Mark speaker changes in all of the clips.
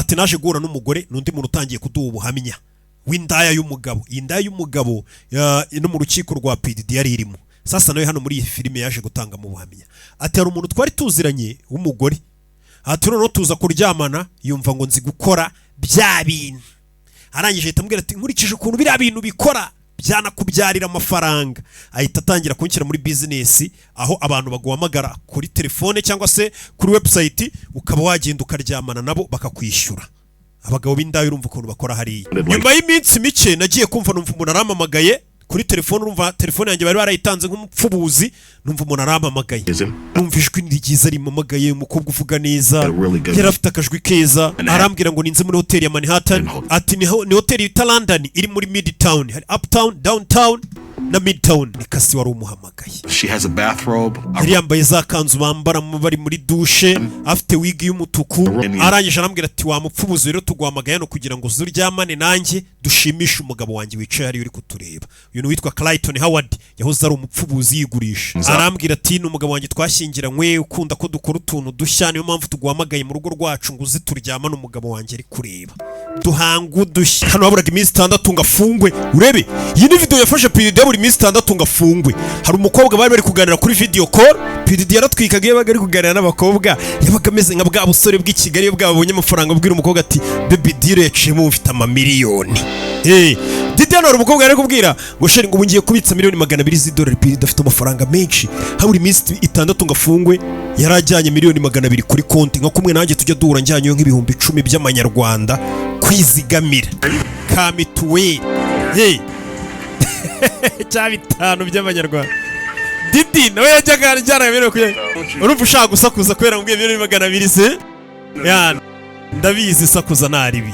Speaker 1: Ati naje guhura n'umugore, n'undi muntu utangiye kuduha ubuhamya w'indaya y'umugabo. Iyi ndaya y'umugabo no mu rukiko rwa PDD yari irimo. Sasa nawe hano muri iyi filime yaje gutanga mu buhamya. Ati hari umuntu twari tuziranye w'umugore, ati noneho tuza kuryamana, yumva ngo nzi gukora bya bintu. Arangije ahita ambwira ati nkurikije ukuntu biriya bintu bikora, byanakubyarira amafaranga. Ahita atangira kunshyira muri bizinesi, aho abantu baguhamagara kuri telefone cyangwa se kuri website, ukaba wagenda ukaryamana nabo bakakwishyura. Abagabo b'indaya, urumva ukuntu bakora hariya. Nyuma y'iminsi mike nagiye kumva numva umuntu arampamagaye kuri telefone. Urumva telefone yanjye bari barayitanze nk'umupfubuzi. Numva umuntu arampamagaye, numva ijwi ni ryiza rimpamagaye, umukobwa uvuga neza, yari afite akajwi keza. Arambwira ngo ninze muri hoteli ya Manhattan. Ati ni hoteli yita London, iri muri Midtown. Hari Uptown, Downtown na Midtown. Ni kasi wari umuhamagaye.
Speaker 2: She has a bathrobe.
Speaker 1: Yari yambaye za kanzu bambaramo bari muri dushe, afite wig y'umutuku. Arangije arambwira ati wa mupfubuzi, rero tuguhamagaye hano kugira ngo uze uryamane nanjye, dushimishe umugabo wanjye wicaye hariya uri kutureba. Uyu ni uwitwa Clayton Howard, yahoze ari umupfubuzi yigurisha. Arambwira ati ni umugabo wanjye twashyingiranywe, ukunda ko dukora utuntu dushya, niyo mpamvu tuguhamagaye mu rugo rwacu ngo uze turyamane, umugabo wanjye ari kureba, duhanga udushya. Hano haburaga iminsi 6 ngo afungwe. Urebe, iyi ni video yafashe PDD buri minsi 6 ngo afungwe. Hari umukobwa bari bari kuganira kuri video call. PDD yaratwikaga iyo yabaga ari kuganira n'abakobwa, yabaga ameze nka bwa busore bw'i Kigali iyo bwabonye amafaranga, abwira umukobwa ati baby, deal yaciyemo, ufite amamiliyoni. Hey, Didi, hano hari umukobwa yari kubwira ngo chérie, ngo ubu ngiye kubitsa miliyoni 200 z'idolari. PDD afite amafaranga menshi. Habura iminsi 6 ngo afungwe, yari ajyanye miliyoni 200 kuri konti, nka kumwe nanjye tujya duhura njyanyeyo nk'ibihumbi 10 by'amanyarwanda kwizigamira ka mituweli. Hey, cya 5 by'amanyarwanda. Didi nawe yajyaga ajyana miliyoni 20. Urumva ushaka gusakuza kubera ngo miliyoni 200 se ya ndabizi, sakuza naribi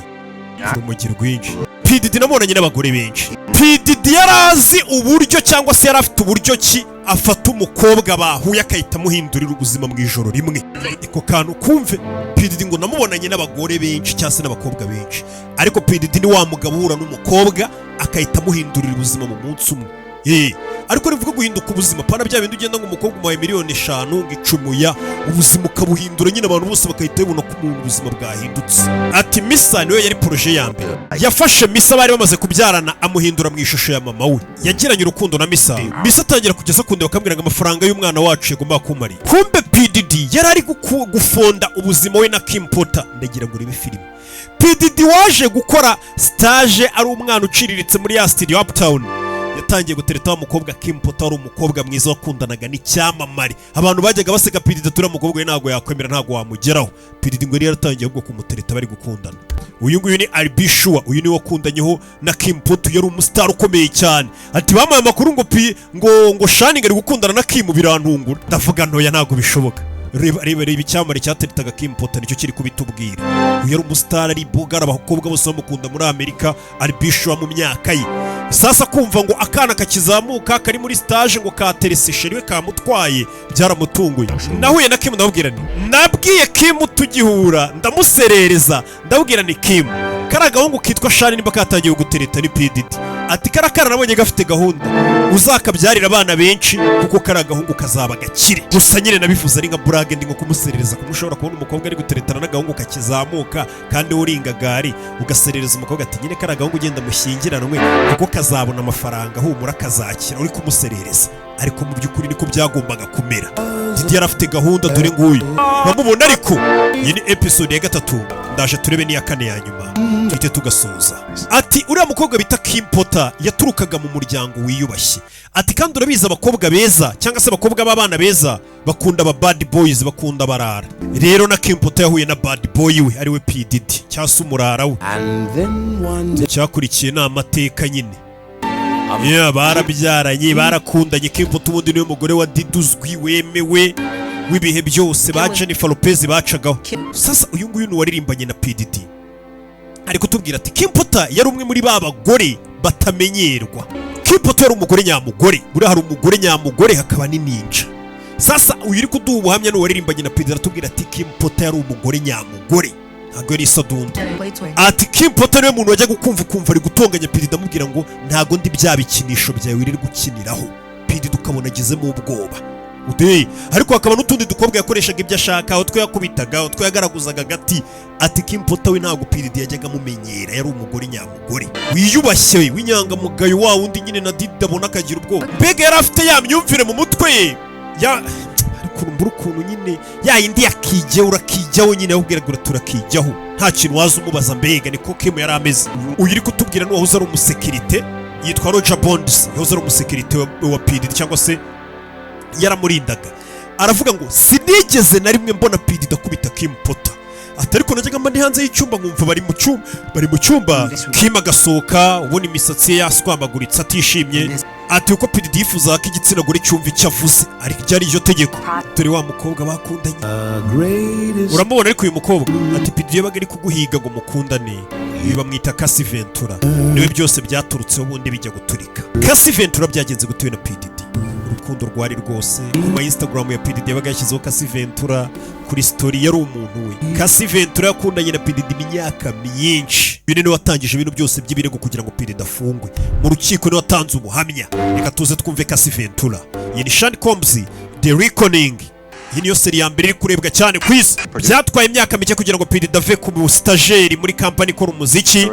Speaker 1: urumogi rwinshi. PDD namubonanye n'abagore benshi. PDD yari azi uburyo, cyangwa se yari afite uburyo ki afata umukobwa bahuye akahita amuhindurira ubuzima mu ijoro rimwe. Ako kantu kumve. PDD ngo namubonanye n'abagore benshi cyangwa se n'abakobwa benshi, ariko PDD ni wa mugabo uhura n'umukobwa akahita amuhindurira ubuzima mu munsi umwe. Ariko rivuga guhinduka ubuzima, pana bya bindi ugenda ngo umukobwa umuhaye miliyoni 5 ngo icumuya, ubuzima ukabuhindura nyine, abantu bose bagahita babona ko umuntu ubuzima bwahindutse. Ati Misa niwe yari projet ya mbere. Yafashe Misa bari bamaze kubyarana, amuhindura mu ishusho ya mama we. Yagiranye urukundo na Misa. Misa atangira kugeza kundi bakambwira ngo amafaranga y'umwana wacu yagombaga kumariya. Kumbe PDD yari ari gufonda ubuzima we na Kim Porter. Ndagira ngo urebe filime. PDD waje gukora stage ari umwana uciriritse muri ya studio Uptown, yatangiye gutereta wa mukobwa Kim Porter, wari umukobwa mwiza wakundanaga n'icyamamare. Abantu bajyaga baseka PDD, turiya mukobwa we ntabwo yakwemera, ntabwo wamugeraho. PDD ngo yari yaratangiye ahubwo kumutereta, bari gukundana. Uyu nguyu ni Al B. Sure, uyu niwe wakundanyeho na Kim Porter, yari umustar ukomeye cyane. Ati bamuhaye amakuru ngo pi ngo Shani ari gukundana na Kim, birantungura, ndavuga ntoya ntabwo bishoboka. Reba, reba, reba, icyamamare cyateretaga Kim Porter nicyo kiri kubitubwira. Uyu yari umustar, ari bogara, abakobwa bose bamukunda muri Amerika. Al B. Sure mu myaka ye. Sasa kumva ngo akana kakizamuka kari muri stage ngo katerese chéri we kamutwaye, byaramutunguye. Nahuye na Kim, ndamubwira nti, nabwiye Kim tugihura, ndamuserereza, ndabwira ni Kim, kariya gahungu kitwa Shani nimba katangiye gutereta ni PDD. Ati kariya kana nabonye gafite gahunda, uzakabyarira abana benshi kuko kariya gahungu kazaba gakire. Gusa nyine nabivuze ari nka blague, ndi nko kumuserereza, kuko ushobora kubona umukobwa ari guteretana n'agahungu kakizamuka kandi uri ingagari, ugaserereza umukobwa ati nyine kariya gahungu ugenda mushyingiranwe kuko kazabona amafaranga, humura kazakira, uri kumuserereza. Ariko mu by'ukuri niko byagombaga kumera. Didi yari afite gahunda, dore nguyu bamubona. Ariko iyi ni episode ya gatatu, ndaje turebe n'iya kane ya nyuma tuhite tugasoza. Ati uriya mukobwa bita Kim Porter yaturukaga mu muryango wiyubashye. Ati kandi urabizi, abakobwa beza cyangwa se abakobwa b'abana beza bakunda aba bad boys, bakunda barara. Rero na Kim Porter yahuye na bad boy we, ariwe P Diddy, cyangwa se umurara we.
Speaker 3: And then one day,
Speaker 1: Icyakurikiye ni amateka nyine. Yeah, barabyaranye, barakundanye. Kim Porter ubundi niwe mugore wa Diddy uzwi, wemewe w'ibihe byose, ba Jennifer Lopez bacagaho. Sasa uyu nguyu ni uwaririmbanye na P Diddy, ari kutubwira ati Kim Porter yari umwe muri ba bagore batamenyerwa. Kim Porter yari umugore nyamugore. Buriya hari umugore nyamugore, hakaba n'ininja. Sasa uyu uri kuduha ubuhamya ni uwaririmbanye na P Diddy, aratubwira ati Kim Porter yari umugore nyamugore, ntabwo yari isadunda. Ati Kim Porter niwe muntu wajyaga ukumva ukumva ari gutonganya P Diddy, amubwira ngo ntago ndi bya bikinisho byawe wirirwa ukiniraho. P Diddy ukabona agezemo ubwoba. Ude ariko hakaba n'utundi dukobwa yakoreshaga ibyo ashaka, utwo yakubitaga, utwo yagaraguzaga agati. Ati Kim Porter we ntabwo P Diddy yajyaga amumenyera, yari umugore nyamugore wiyubashye, w'inyangamugayo, wa wundi nyine na Diddy abona akagira ubwoba. Mbega yari afite ya myumvire mu mutwe ye ya ariko mbura ukuntu nyine ya yindi yakijyaho, urakijyaho nyine, yakubwiraga uti turakijyaho, nta kintu waza umubaza. Mbega niko Kim yari ameze. Uyu uri kutubwira n'uwahoze ari umusekirite, yitwa Roger Bonds, yahoze ari umusekirite wa P Diddy cyangwa se yaramurindaga. Aravuga ngo sinigeze na rimwe mbona P Diddy akubita Kim Porter. Ati ariko najyaga mba ndi hanze y'icyumba, nkumva bari mu cyumba, Kim agasohoka, ubona imisatsi ye yaswambaguritse, atishimye. Ati uko P Diddy yifuzaga ko igitsina gore cyumva icyo avuze, ariko ryari iryo tegeko. Dore wa mukobwa bakundanye, uramubona. Ariko uyu mukobwa, ati P Diddy yabaga ari kuguhiga ngo mukundane. Uyu bamwita Cassie Ventura, niwe byose byaturutseho ubundi bijya guturika. Cassie Ventura byagenze gutuwe na P Diddy, urukundo rwari rwose. Ku ma Instagram ya P Diddy yabaga yashyizeho Cassie Ventura kuri story, yari umuntu we. Cassie Ventura yakundanye na P Diddy imyaka myinshi. Uyu niwe watangije ibintu byose by'ibirego kugira ngo P Diddy afungwe mu rukiko, niwe watanze ubuhamya. Reka tuze twumve Cassie Ventura. Iyi ni Sean Combs The Reckoning. Iyi niyo seri ya mbere iri kurebwa cyane ku isi. Byatwaye imyaka mike kugira ngo P Diddy ave ku musitageri muri kampani ikora umuziki,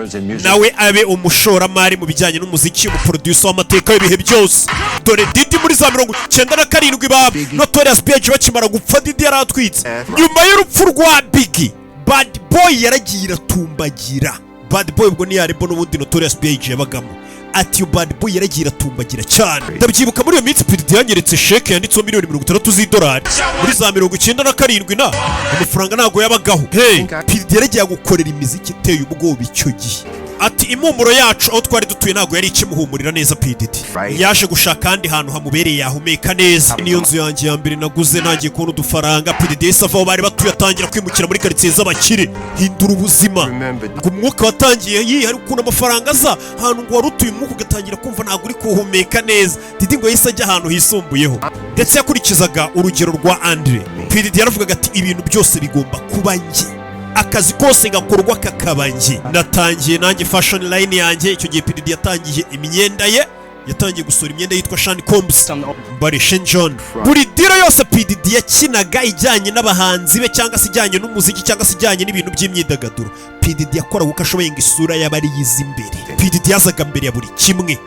Speaker 1: nawe abe umushoramari mu bijyanye n'umuziki, umuproducer w'amateka y'ibihe byose. Dore Diddy muri za 97, ba Notorious B.I.G. bakimara gupfa, Diddy yaratwitse. Nyuma y'urupfu rwa Biggie, Bad Boy yaragiye iratumbagira. Bad Boy ubwo ni yarebo n'ubundi Notorious B.I.G. yabagamo. Ati iyo Bad Boy yaragiye iratumbagira cyane. Ndabyibuka muri iyo minsi P Diddy yanyeretse sheke yanditseho miliyoni 60 z'idolari muri za 97, na amafaranga ntabwo yabagaho. Hey, P Diddy yaragiye gukorera imiziki iteye ubwoba icyo gihe. Ati impumuro yacu aho twari dutuye ntabwo yari ikimuhumurira neza. P Diddy yaje gushaka ahandi hantu hamubereye yahumeka neza. Niyo nzu yanjye ya mbere naguze ntangiye kubona udufaranga. P Diddy yahise ava aho bari batuye, atangira kwimukira muri karitsiye z'abakire, hindura ubuzima. Ngo umwuka watangiye yi hari ukuntu amafaranga aza ahantu ngo wari utuye, umwuka ugatangira kumva ntabwo uri kuwuhumeka neza. Diddy ngo yahise ajya ahantu hisumbuyeho, ndetse yakurikizaga urugero rwa Andre. P Diddy yaravugaga ati ibintu byose bigomba kuba njye, akazi kose gakorwa kakaba njye. Natangiye nanjye fashion line yanjye. Icyo gihe P Diddy yatangiye imyenda ye, yatangiye gusohora imyenda yitwa Sean Combs Mbari Sean John. Buri deal yose P Diddy yakinaga ijyanye n'abahanzi be, cyangwa se ijyanye n'umuziki, cyangwa se ijyanye n'ibintu by'imyidagaduro, P Diddy yakoraga uko ashoboye ngo isura y'aba ari ize imbere. P Diddy yazaga mbere ya buri kimwe.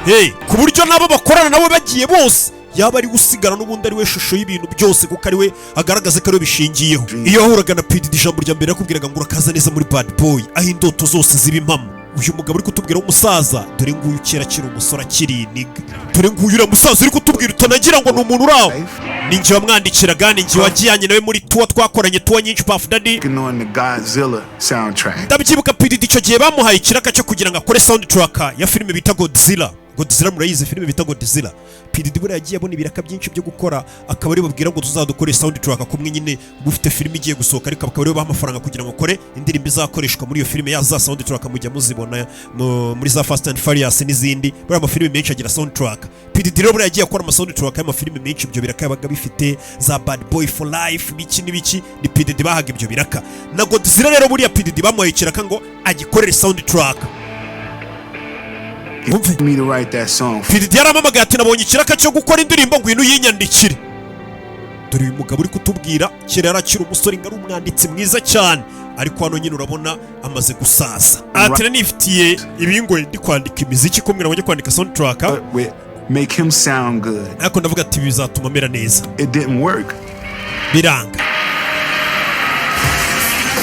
Speaker 1: Hey, ku buryo nabo bakorana nabo bagiye bose, yaba ari gusigara n'ubundi ari we shusho y'ibintu byose, kuko ari we agaragaza ko ari we bishingiyeho. Iyo wahuraga na P Diddy, ijambo rya mbere yakubwiraga ngo urakaza neza muri Bad Boy, aho indoto zose ziba impamo. Uyu mugabo uri kutubwira w'umusaza, dore nguyu kera akiri umusore, akiri iniga. Dore nguyu uriya musaza uri kutubwira, utanagira ngo ni umuntu uri aho. Ni njye wamwandikiraga, ni njye wajyanye nawe muri tour, twakoranye tour nyinshi, Puff Daddy.
Speaker 2: Working on the Godzilla soundtrack.
Speaker 1: Ndabyibuka P Diddy icyo gihe bamuhaye ikiraka cyo kugira ngo akore soundtrack ya filime bita Godzilla. Godzilla murayizi, filime bita Godzilla. P Diddy buriya yagiye abona ibiraka byinshi byo gukora, akaba ari babwira ngo tuzadukore soundtrack kumwe nyine uba ufite filime igiye gusohoka, ariko bakaba aribo baha amafaranga kugira ngo ukore indirimbo izakoreshwa muri iyo filime ya za soundtrack mujya muzibona muri za Fast and Furious n'izindi. Buriya amafilime menshi agira soundtrack. P Diddy rero buriya yagiye akora ama soundtrack y'amafilime menshi, ibyo biraka yabaga bifite za Bad Boy for Life, biki n'ibiki, ni P Diddy bahaga ibyo biraka. Na Godzilla rero buriya P Diddy bamuhaye ikiraka ngo agikorere soundtrack. Wumve.
Speaker 2: Me to write that song.
Speaker 1: P Diddy yarampamagaye ati nabonye ikiraka cyo gukora indirimbo, ngwino uyinyandikire. Dore uyu mugabo uri kutubwira, kera yari akiri umusore ngo ari umwanditsi mwiza cyane, ariko hano nyine urabona amaze gusaza. Ati nifitiye ibingoye ndi kwandika imiziki, kumwe nabonye kwandika soundtrack,
Speaker 2: But with make him sound good.
Speaker 1: ariko ndavuga ati bizatuma amera neza.
Speaker 2: It didn't work.
Speaker 1: Biranga.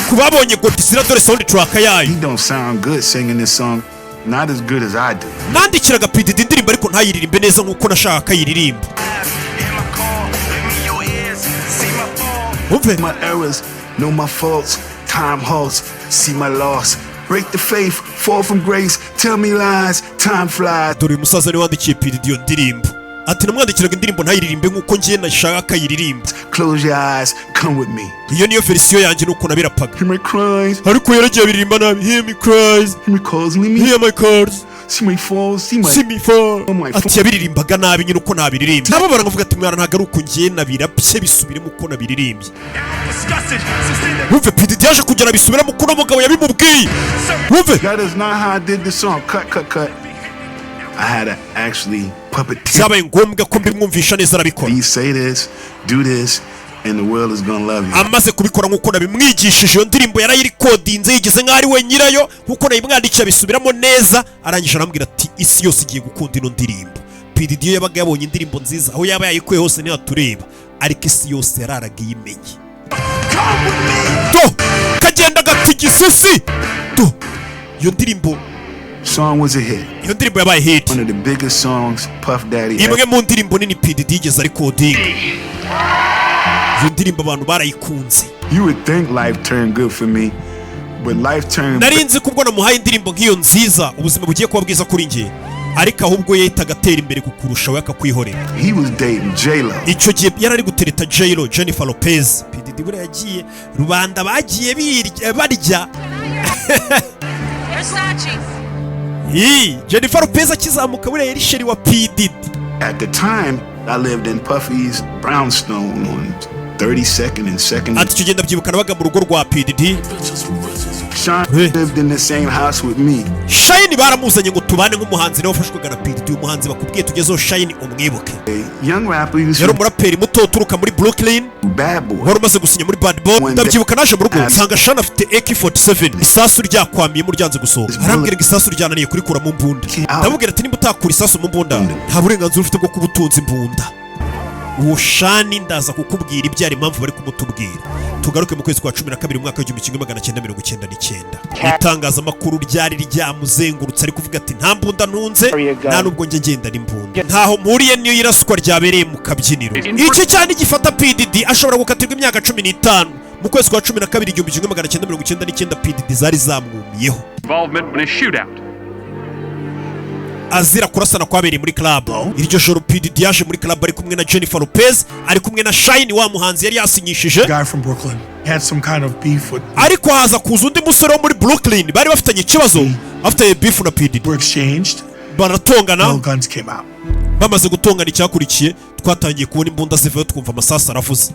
Speaker 1: Ku babonye Godzilla, dore soundtrack yayo.
Speaker 2: He don't sound good singing this song. Not as good as I do.
Speaker 1: Nandikiraga P Diddy indirimbo, ariko ntayiririmbe neza nk'uko nashaka akayiririmba.
Speaker 4: Hear my call, lend me your ears, see my fall.
Speaker 1: Wumve.
Speaker 2: My errors, know my faults, time halts, see my loss. Break the faith, fall from grace, tell me lies, time flies.
Speaker 1: Dore uyu musaza niwe wandikiye P Diddy iyo ndirimbo. Ati namwandikiraga indirimbo ntayiririmbe nk'uko ngiye nashaka akayiririmba.
Speaker 2: Close your eyes, come with me.
Speaker 1: Iyo niyo verisiyo yanjye nuko nabirapaga.
Speaker 2: Hear my cries,
Speaker 1: Ariko yaragiye abiririmba nabi. Hear me cries,
Speaker 2: hear me calls, leave me,
Speaker 1: hear my calls,
Speaker 2: see me fall, see my
Speaker 1: see me fall.
Speaker 2: Oh my.
Speaker 1: Ati yabiririmbaga nabi nyine uko nabiririmba. Nabo baravuga ati mwana, ntabwo ari uko ngiye nabirapye, bisubiremo uko nabiririmbye.
Speaker 4: Disgusted, sustain the
Speaker 1: Wumve, P Diddy yaje kugera bisubiramo uko uno mugabo yabimubwiye. Wumve.
Speaker 2: That is not how I did the song. Cut, cut, cut. I had to actually Puppeteer.
Speaker 1: Byabaye ngombwa ko mbimwumvisha neza, arabikora.
Speaker 2: You say this, do this, and the world is gonna love you.
Speaker 1: Amaze kubikora nk'uko nabimwigishije, iyo ndirimbo yarayirikodinze, yigize nk'aho ari we nyirayo, nk'uko nayimwandikiye, abisubiramo neza. Arangije arambwira ati: "Isi yose igiye gukunda ino ndirimbo." P Diddy iyo yabaga yabonye indirimbo nziza, aho yaba yayikuye hose ntiyatureba, ariko isi yose yararaga iyimenye. Do kagenda gatigisa isi, do iyo ndirimbo.
Speaker 2: Song was a hit.
Speaker 1: Iyo ndirimbo yabaye hit.
Speaker 2: One of the biggest songs Puff Daddy
Speaker 1: Imwe
Speaker 2: ever
Speaker 1: mu ndirimbo nini P Diddy yigeze arikodinga. Iyo ndirimbo abantu barayikunze.
Speaker 2: You would think life turned good for me, but life turned
Speaker 1: Nari nzi ko ubwo namuhaye indirimbo nk'iyo nziza, ubuzima bugiye kuba bwiza kuri njye, ariko ahubwo yahitaga atera imbere kukurusha, we akakwihorera.
Speaker 2: He was dating J-Lo.
Speaker 1: Icyo gihe yari ari gutereta J-Lo, Jennifer Lopez. P Diddy buriya yagiye rubanda bagiye birya barya.
Speaker 5: Versace.
Speaker 1: Ii, Jennifer Lopez akizamuka buriya yari chérie wa P Diddy.
Speaker 2: At the time, I lived in Puffy's brownstone on 32nd and 2nd.
Speaker 1: Ati icyo gihe ndabyibuka, nabaga mu rugo rwa P Diddy.
Speaker 2: Shyne
Speaker 1: Hey.
Speaker 2: lived in the same house with me.
Speaker 1: Shyne baramuzanye ngo tubane nk'umuhanzi, nawe wafashwaga na P Diddy. Umuhanzi bakubwiye tugezeho Shyne, umwibuke.
Speaker 2: A young rapper, he was
Speaker 1: Yari
Speaker 2: from
Speaker 1: umuraperi muto uturuka muri Brooklyn,
Speaker 2: Bad Boy.
Speaker 1: wari umaze gusinya muri Bad Boy. Ndabyibuka naje mu rugo nsanga Shyne afite AK-47, isasu ryakwamiyemo ryanze gusohoka. Arambwira ngo isasu ryananiye kurikura mu mbunda. Ndamubwira ati: "Nimba utakura isasu mu mbunda, nta burenganzira ufite bwo kuba utunze imbunda." Uwo Shyne ndaza kukubwira ibyo ari, impamvu bari kumutubwira. Tugaruke mu kwezi kwa 12 mu mwaka w'1999. Itangazamakuru ryari ryamuzengurutse, ari kuvuga ati: "Nta mbunda ntunze, nta nubwo njye ngendana imbunda, ntaho mpuriye n'iyo iraswa ryabereye mu kabyiniro." Iki cyane gifata P Diddy, ashobora gukatirwa imyaka 15. Mu kwezi kwa 12 1999, P Diddy zari zamwumiyeho
Speaker 6: Involvement in a shootout.
Speaker 1: azira kurasana kwabereye muri club. Iryo joro P Diddy yaje muri club ari kumwe na Jennifer Lopez, ari kumwe na Shyne, wa muhanzi yari yasinyishije.
Speaker 7: Guy from Brooklyn had some kind of beef with
Speaker 1: Ariko haza kuza undi musore wo muri Brooklyn bari bafitanye ikibazo, bafitanye beef na P Diddy.
Speaker 7: Were exchanged.
Speaker 1: Baratongana.
Speaker 7: No guns came out.
Speaker 1: Bamaze gutongana, icyakurikiye twatangiye kubona imbunda zivayo, twumva amasasu aravuze.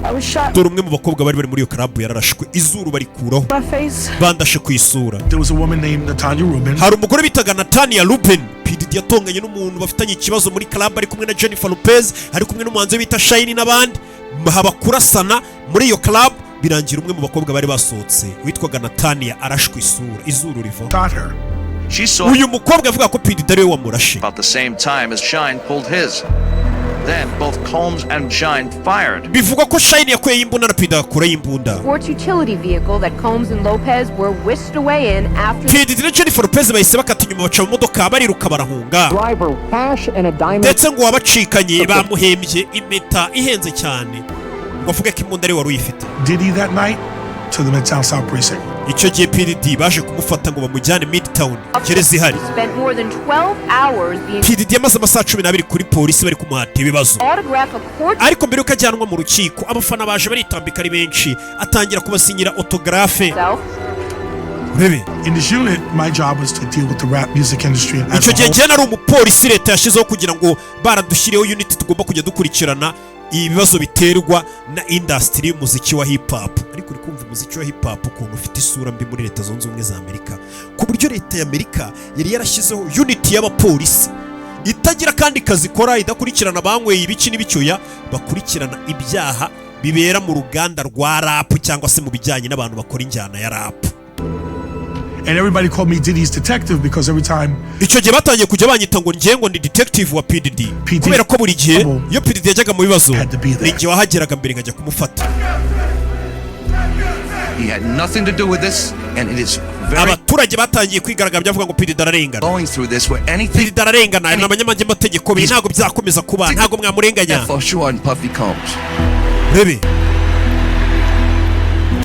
Speaker 5: I was shot
Speaker 1: Dore umwe mu bakobwa bari bari muri iyo club yararashwe, izuru barikuraho.
Speaker 5: my face.
Speaker 1: Bandashe ku isura.
Speaker 7: There was a woman named Natanya Rubin.
Speaker 1: Hari umugore bitaga Natania Ruben. P Diddy yatonganye n'umuntu bafitanye ikibazo muri club, ari kumwe na Jennifer Lopez, ari kumwe n'umuhanzi bita Shyne n'abandi. Haba kurasana muri iyo club, birangira umwe mu bakobwa bari basohotse witwaga Natania arashwe isura, izuru rivaho.
Speaker 7: Shot her.
Speaker 4: She saw
Speaker 1: Uyu mukobwa avuga ko P Diddy ariwe wamurashe.
Speaker 4: about the same time as Shyne pulled his. Then both Combs and Shyne fired.
Speaker 1: Bivugwa ko Shyne yakuyeho imbunda na P Diddy agakuraho imbunda.
Speaker 8: Sports utility vehicle that Combs and Lopez were whisked away in after
Speaker 1: P Diddy na Jennifer Lopez bahise bakata inyuma, baca mu modoka, bariruka, barahunga.
Speaker 9: Driver cash and a diamond
Speaker 1: Ndetse ngo uwabacikanye bamuhembye impeta ihenze cyane, ngo avuge ko imbunda ari we wari uyifite.
Speaker 7: Diddy that night to the Midtown South Precinct.
Speaker 1: Icyo gihe P Diddy baje kumufata ngo bamujyane Midtown, gereza ihari.
Speaker 8: Spent more than 12 hours being
Speaker 1: P Diddy yamaze amasaha 12 kuri polisi bari kumuhata ibibazo.
Speaker 8: autograph a court
Speaker 1: Ariko mbere yuko ajyanwa mu rukiko, abafana baje baritambika ari benshi, atangira kubasinyira autographe.
Speaker 8: Himself.
Speaker 1: Urebe.
Speaker 7: In this unit, my job was to deal with the rap music industry as
Speaker 1: Icyo
Speaker 7: a
Speaker 1: gihe
Speaker 7: whole.
Speaker 1: njye nari umupolisi leta yashyizeho kugira ngo baradushyiriyeho unit tugomba kujya dukurikirana ibibazo biterwa na industry y'umuziki wa hip hop. Ariko uri kumva umuziki wa hip hop ukuntu ufite isura mbi muri Leta Zunze Ubumwe za Amerika, ku buryo leta ya Amerika yari yarashyizeho unit y'abapolisi itagira kandi kazi ikora, idakurikirana abanyweye ibiki n'ibicyuya, bakurikirana ibyaha bibera mu ruganda rwa rap cyangwa se mu bijyanye n'abantu bakora injyana ya rap.
Speaker 7: And everybody called me Diddy's detective because every time
Speaker 1: Icyo gihe batangiye kujya banyita ngo njye ngo ndi detective wa P Diddy,
Speaker 7: P.D.
Speaker 1: kubera ko buri gihe iyo P Diddy yajyaga mu bibazo,
Speaker 7: Had to be there.
Speaker 1: ni igihe wahageraga mbere nkajya kumufata.
Speaker 4: He had nothing to do with this, and it is very
Speaker 1: Abaturage batangiye kwigaragambya bavuga ngo P Diddy ararengana.
Speaker 4: going through this where anything
Speaker 1: P Diddy ararengana, ni abanyamategeko be, ntabwo byakomeza kuba, ntabwo mwamurenganya.
Speaker 4: for sure on Puffy Combs.
Speaker 1: Rebe,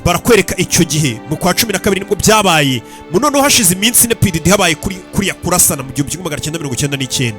Speaker 1: barakwereka icyo gihe mu kwa 12 nibwo byabaye. Mu noneho hashize iminsi ine P Diddy habaye kuri kuriya kurasana mu 1999,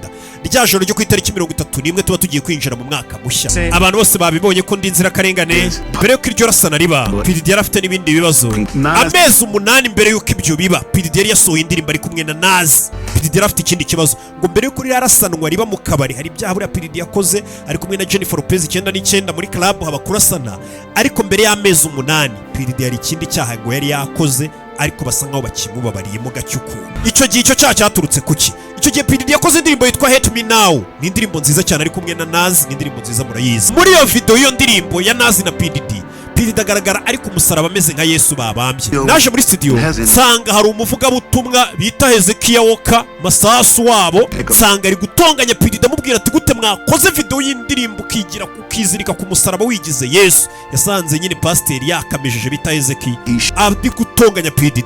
Speaker 1: rya joro ryo ku itariki 31 tuba tugiye kwinjira mu mwaka mushya. Abantu bose babibonye ko ndi inzirakarengane. Mbere y'uko iryo rasana riba, P Diddy yari afite n'ibindi bibazo. Amezi 8 mbere y'uko ibyo biba, P Diddy yari yasohoye indirimbo ari kumwe na Nas. P Diddy yari afite ikindi kibazo ngo mbere y'uko ririya rasanwa riba mu kabari, hari ibyaha buriya P Diddy yakoze ari kumwe na Jennifer Lopez 99 muri club, haba kurasana. Ariko mbere y'amezi 8 P Diddy hari ikindi cyaha ngo yari yakoze Ariko basa nkaho bakimubabariyemo gake ukuntu. Icyo gihe icyo cyaha cyaturutse kuki? Icyo gihe P Diddy yakoze indirimbo yitwa "Hate Me Now". Ni indirimbo nziza cyane, ari kumwe na Nas. Ni indirimbo nziza, murayizi. Muri iyo video y'iyo ndirimbo ya Nas na P Diddy, P Diddy agaragara ari ku musaraba ameze nka Yesu babambye. Naje muri studio, nsanga hari umuvugabutumwa bita Hezekiya Woka Masasu wabo, nsanga ari gutonganya P Diddy, amubwira ati: "Gute mwakoze video y'indirimbo ukigira ukizirika ku musaraba wigize Yesu?" Yasanze nyine pasiteri yakamejeje bita Hezekiya ari gutonganya P Diddy.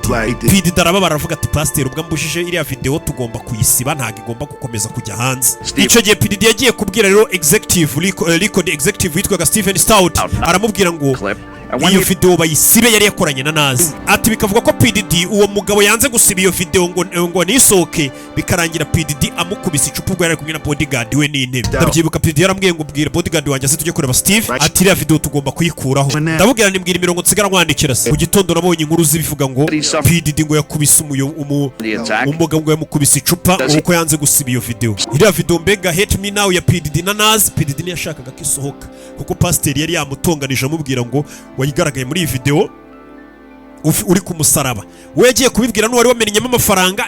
Speaker 1: P Diddy arababara, aravuga ati: "Pasiteri ubwo ambujije iriya video, tugomba kuyisiba, ntabwo igomba gukomeza kujya hanze." Icyo gihe P Diddy yagiye kubwira rero executive record executive witwaga Steven Stout, aramubwira ngo iyo video bayisibe yari yakoranye na Nas. Ati bikavuga ko P Diddy, uwo mugabo yanze gusiba iyo video ngo nisohoke, bikarangira P Diddy amukubise icupa ubwo yari ari kumwe na bodyguard we n'intebe. Ndabyibuka, P Diddy yarambwiye ngo: "Bwira bodyguard wanjye aze tujye kureba Steve." Ati: "Iriya video tugomba kuyikuraho." Ndamubwira nimbwira imirongo nsigara nkwandikira se. Mu gitondo nabonye inkuru zibivuga ngo P Diddy ngo yakubise umugabo, ngo yamukubise icupa uko yanze gusiba iyo video, iriya video mbega "Hate Me Now" ya P Diddy na Nas. P Diddy ntiyashakaga ko isohoka kuko pasiteri yari yamutonganije, amubwira ngo: "Wayigaragaye muri iyi video uri ku musaraba." We yagiye kubibwira n'uwari wamenyemo amafaranga,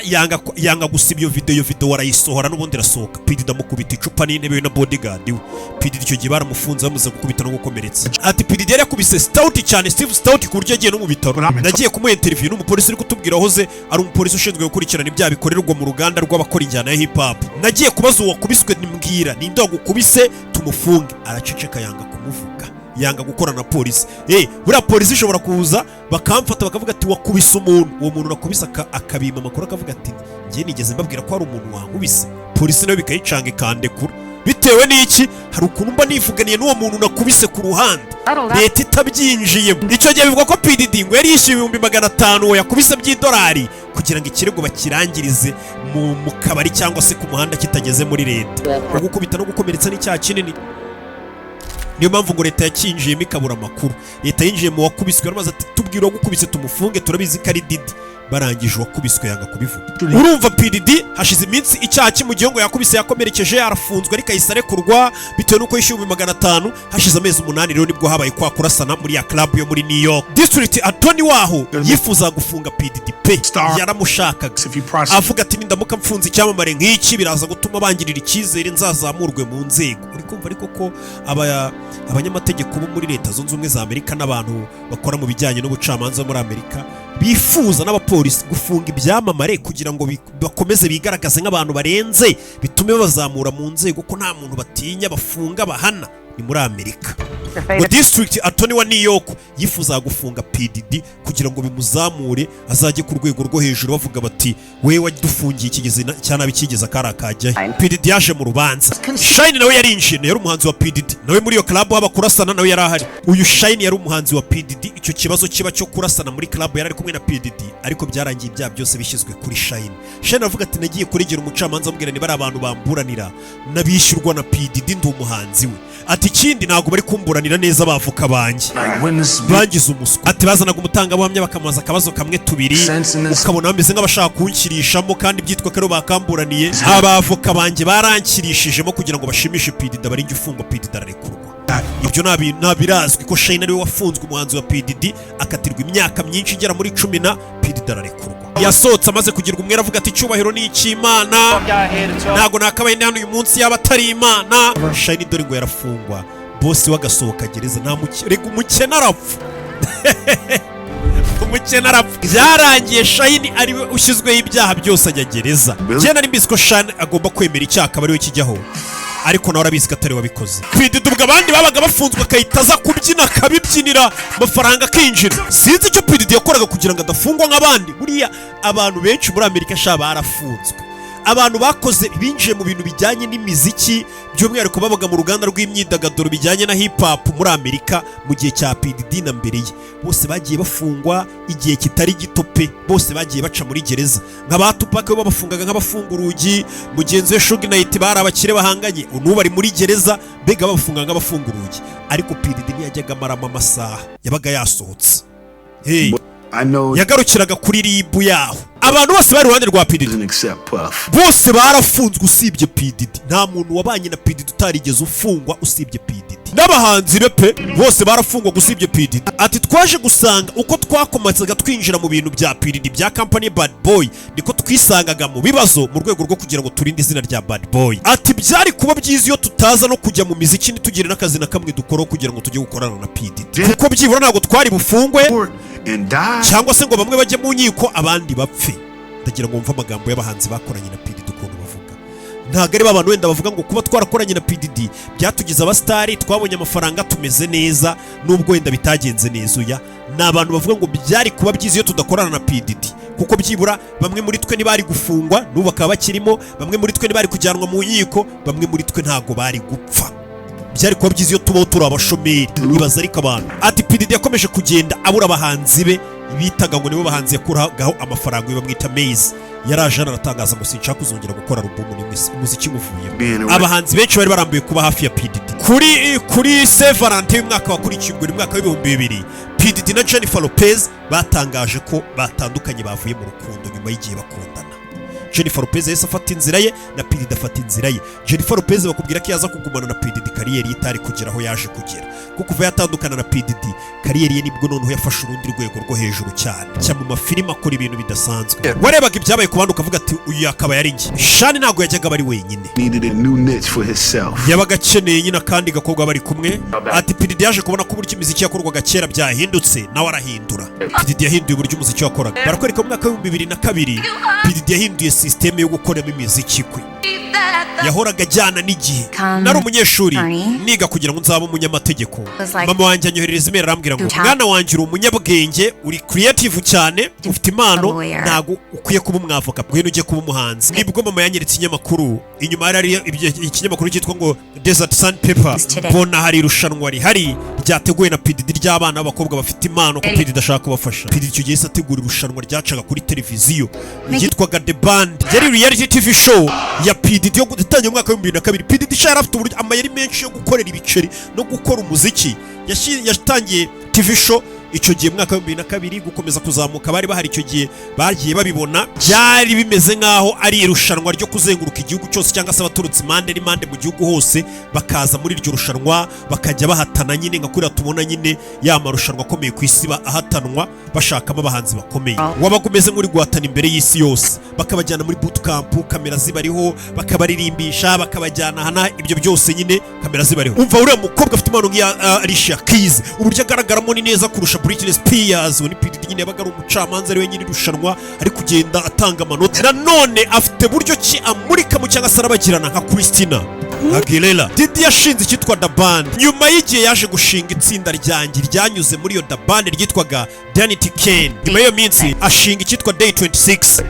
Speaker 1: yanga gusiba iyo video. Iyo video arayisohora n'ubundi irasohoka. P Diddy amukubita icupa n'intebe we na bodyguard we. P Diddy icyo gihe baramufunze bamuze gukubita no gukomeretsa. Ati P Diddy yari yakubise Stout cyane, Steve Stout, ku buryo yagiye no mu bitaro. Nagiye kumuha interview n'umupolisi uri kutubwira, wahoze ari umupolisi ushinzwe gukurikirana ibyaha bikorerwa mu ruganda rw'abakora injyana ya hip hop. Nagiye kubaza uwakubiswe, nimbwira: "Ninde wagukubise tumufunge?" Araceceka, yanga kumuvuga, yanga gukorana na polisi. Buriya polisi ishobora kuza bakamfata, bakavuga ati: "Wakubise umuntu." Uwo muntu nakubise akabima amakuru, akavuga ati: "Njye nigeze mbabwira ko hari umuntu wankubise?" Polisi nayo bikayicanga ikandekura. Bitewe n'iki? Hari ukuntu mba nivuganiye n'uwo muntu nakubise ku ruhande, leta itabyinjiyemo. Icyo gihe bivugwa ko P Diddy ngo yari yishyuye 500,000 uwo yakubise by'idolari kugira ngo ikirego bakirangirize mu kabari cyangwa se ku muhanda, kitageze muri leta. Gukubita no gukomeretsa n'icyaha kinini, niyo mpamvu ngo leta yakinjiyemo ikabura amakuru. Leta yinjiye mu wakubiswe, yaramaze ati: "Tubwire uwagukubise tumufunge, turabizi ko ari Diddy." Barangije uwakubiswe yanga kubivuga. Urumva P Diddy hashize iminsi icyaha kimugiyeho ngo yakubise, yakomerekeje, arafunzwe, ariko ahise arekurwa bitewe n'uko yishyuye 500,000. Hashize amezi 8 rero nibwo habaye kwa kurasana muri ya club yo muri New York. District attorney waho yifuza gufunga P Diddy pe, yaramushakaga, avuga ati: "Nindamuka mfunze icyamamare nk'iki, biraza gutuma bangirira icyizere, nzazamurwe mu nzego." Uri kumva ariko ko abanyamategeko bo muri Leta Zunze Ubumwe za Amerika n'abantu bakora mu bijyanye n'ubucamanza muri Amerika bifuza, n'abapolisi, gufunga ibyamamare kugira ngo bakomeze bigaragaze nk'abantu barenze, bitume babazamura mu nzego, ko nta muntu batinya, bafunga, bahana. Ni muri Amerika. Ngo district attorney wa New York yifuza gufunga P Diddy kugira ngo bimuzamure, azajye ku rwego rwo hejuru, bavuga bati: "We wadufungiye ikigezi cya nabi kigeze akari akajyayo." P Diddy yaje mu rubanza. Shyne nawe yarinjiye, yari umuhanzi wa P Diddy, nawe muri iyo club haba kurasana nawe yari ahari. Uyu Shyne yari umuhanzi wa P Diddy. Icyo kibazo kiba cyo kurasana muri club, yari ari kumwe na P Diddy, ariko byarangiye ibyaha byose bishyizwe kuri Shyne. Shyne aravuga ati: "Nagiye kuregera umucamanza, amubwira niba ari abantu bamburanira n'abishyurwa na P Diddy, ndi umuhanzi we." Ati: "Ikindi, ntabwo bari kumburanira neza, abavoka banjye bangize umuswa." Ati: "Bazanaga umutangabuhamya, bakamubaza akabazo kamwe, tubiri, ukabona bameze nk'abashaka kunshyirishamo, kandi byitwa ko aribo bakamburaniye. Abavoka banjye barankirishijemo kugira ngo bashimishe P Diddy, abarinjye ufungwa." P Diddy ararekurwa. Ibyo nta birazwi ko Shyne ariwe wafunzwe, umuhanzi wa P Diddy, akatirwa imyaka myinshi igera muri 10, na P Diddy ararekurwa. Yasohotse amaze kugirwa umwere, avuga ati: "Icyubahiro ni icy'Imana, ntabwo nakabaye ndi hano uyu munsi yaba atari Imana." Shyne dore ngo yarafungwa, bosi we agasohoka gereza. Nta rega umukene arapfa, umukene arapfa. Byarangiye Shyne ariwe ushyizweho ibyaha byose, ajya gereza. Njye nari mbizi ko Shyne agomba kwemera icyaha akaba ariwe kijyaho, ariko nawe arabizi ko atari we wabikoze. P Diddy ubwo abandi babaga bafunzwe akahita aza kubyina, akabibyinira, amafaranga akinjira. Sinzi icyo P Diddy yakoraga kugira ngo adafungwa nk'abandi. Buriya abantu benshi muri Amerika sha barafunzwe, abantu bakoze, binjiye mu bintu bijyanye n'imiziki, by'umwihariko babaga mu ruganda rw'imyidagaduro bijyanye na hip hop muri Amerika mu gihe cya P Diddy na mbere ye, bose bagiye bafungwa igihe kitari gito pe. Bose bagiye baca muri gereza, nka ba Tupac bo babafungaga nk'abafunga urugi, mugenzi we Suge Knight, bari abakire bahanganye, n'ubu ari muri gereza. Mbega babafunga nk'abafunga urugi, ariko P Diddy ntiyajyaga amaramo amasaha, yabaga yasohotse. Hey.
Speaker 2: I know
Speaker 1: Yagarukiraga kuri RIB yaho. Abantu bose bari iruhande rwa P Diddy
Speaker 2: doesn't accept Puff.
Speaker 1: bose barafunzwe usibye P Diddy. Nta muntu wabanye na P Diddy utarigeze ufungwa usibye P Diddy. N'abahanzi be pe bose barafungwa usibye P Diddy. Ati twaje gusanga uko twakomezaga twinjira mu bintu bya P Diddy, bya company Bad Boy, niko twisangaga mu bibazo mu rwego rwo kugira ngo turinde izina rya Bad Boy. Ati byari kuba byiza iyo tutaza no kujya mu miziki, ntitugire n'akazi na kamwe dukora kugira ngo tujye gukorana na P Diddy, kuko byibura ntabwo twari bufungwe
Speaker 2: And die.
Speaker 1: cyangwa se ngo bamwe bajye mu nkiko, abandi bapfe. Ndagira ngo wumve amagambo y'abahanzi bakoranye na P Diddy ukuntu bavuga. Ntabwo ari ba bantu wenda bavuga ngo kuba twarakoranye na P Diddy byatugize abasitari, twabonye amafaranga, tumeze neza, nubwo wenda bitagenze neza. Uya ni abantu bavuga ngo byari kuba byiza iyo tudakorana na P Diddy, kuko byibura bamwe muri twe ntibari gufungwa, n'ubu bakaba bakirimo, bamwe muri twe ntibari kujyanwa mu nkiko, bamwe muri twe ntabwo bari gupfa, byari kuba byiza iyo tubaho turi abashomeri. Ibaza ariko abantu. Ati P Diddy yakomeje kugenda abura abahanzi be bitaga ngo nibo bahanzi yakuragaho amafaranga. Uyu bamwita Mase yaraje hano aratangaza ngo sinshaka kuzongera gukora alubumu n'imwe, umuziki nguvuyemo. Abahanzi benshi bari barambuye kuba hafi ya P Diddy. Kuri Saint Valentin y'umwaka wakurikiye, ubwo ni mwaka w'2000, P Diddy na Jennifer Lopez batangaje ko batandukanye, bavuye mu rukundo nyuma y'igihe bakundana. Jennifer Lopez yahise afata inzira ye na P Diddy afata inzira ye. Jennifer Lopez bakubwira ko yaza kugumana na P Diddy, career ye itari kugera aho yaje kugera, kuko kuva yatandukana na P Diddy, career ye nibwo noneho yafashe urundi rwego rwo hejuru cyane, cya mu mafilime akora ibintu bidasanzwe. Warebaga ibyabaye ku bandi ukavuga ati uyu yakaba yari njye. Sean ntabwo yajyaga aba ari wenyine.
Speaker 2: Needed a new niche for himself.
Speaker 1: Yabaga akeneye nyine akandi gakobwa bari kumwe. Ati P Diddy yaje kubona ko uburyo imiziki yakorwaga kera byahindutse, nawe arahindura. P Diddy yahinduye uburyo umuziki wakoraga. Barakwereka mu mwaka w'2002, P Diddy yahinduye sisiteme yo gukoramo imiziki kwe, yahoraga ajyana n'igihe. Nari umunyeshuri niga kugira ngo nzabe umunyamategeko, mama wanjye anyoherereza email, arambwira ngo mwana wanjye, uri umunyabwenge, uri creative cyane, ufite impano, ntabwo ukwiye kuba umwavoka, ngwino ujye kuba umuhanzi. Nibwo mama yanyeretse ikinyamakuru, inyuma hari ikinyamakuru cyitwa ngo Desert Sun Paper, mbona hari irushanwa rihari ryateguwe na P Diddy ry'abana b'abakobwa bafite impano, ko P Diddy ashaka kubafasha. P Diddy icyo gihe yahise ategura irushanwa ryacaga kuri televiziyo ryitwaga The Band, yari reality TV show ya P Diddy yo gutangira mu mwaka w'2002. P Diddy yari afite uburyo amayeri menshi yo gukorera ibiceri no gukora umuziki. Yatangiye TV show icyo gihe mu mwaka w'2002, gukomeza kuzamuka bari bahari icyo gihe bagiye babibona. Byari bimeze nk'aho ari irushanwa ryo kuzenguruka igihugu cyose, cyangwa se abaturutse impande n'impande mu gihugu hose bakaza muri iryo rushanwa, bakajya bahatana nyine nka kuriya tubona nyine ya marushanwa akomeye ku isi ahatanwa bashakamo abahanzi bakomeye. Wabaga umeze nk'uri guhatana imbere y'isi yose, bakabajyana muri bootcamp, kamera zibariho, bakabaririmbisha, bakabajyana hana, ibyo byose nyine kamera zibariho. Umva, uriya mukobwa afite impano nk'iya Alicia Keys, uburyo agaragaramo ni neza kurusha Britney Spears. Uwo ni P Diddy nyine, yabaga ari umucamanza, ari we nyiri irushanwa, ari kugenda atanga amanota. Nanone afite buryo ki amurikamo cyangwa se arabagirana nka Christina Aguilera. Diddy yashinze icyitwa The Band. Nyuma y'igihe yaje gushinga itsinda ryanjye ryanyuze muri iyo The Band ryitwaga Danity Kane. Nyuma y'iyo minsi ashinga icyitwa Day 26.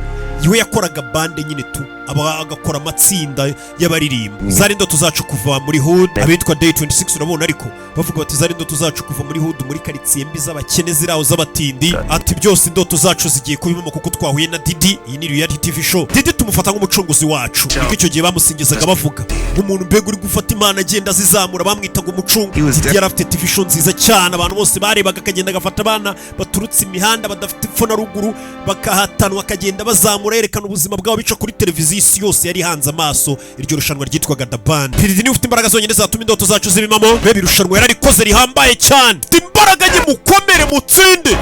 Speaker 1: Iwe yakoraga band nyine tu, aba agakora amatsinda y'abaririmba. Zari indoto zacu kuva muri hood, abitwa Day 26 urabona, ariko bavuga bati zari indoto zacu kuva muri hood, muri karitsiye mbi z'abakene ziri aho z'abatindi. Ati byose indoto zacu zigiye kubibamo kuko twahuye na Diddy. Iyi ni reality TV show. Diddy tumufata nk'umucunguzi wacu, niko icyo gihe bamusingizaga, bavuga nk'umuntu mbega uri gufata imana agenda azizamura, bamwitaga umucungu. Diddy yari afite TV show nziza cyane abantu bose barebaga, akagenda agafata abana baturutse imihanda badafite epfo na ruguru, bakahatanwa, akagenda bazamura, yerekana ubuzima bwabo bica kuri televiziyo, isi yose yari ihanze amaso iryo rushanwa ryitwaga The Band. P Diddy niwe ufite imbaraga zonyine zatuma indoto zacu zibimamo. Reba irushanwa yararikoze rihambaye cyane, ufite imbaraga nke, mukomere mutsinde.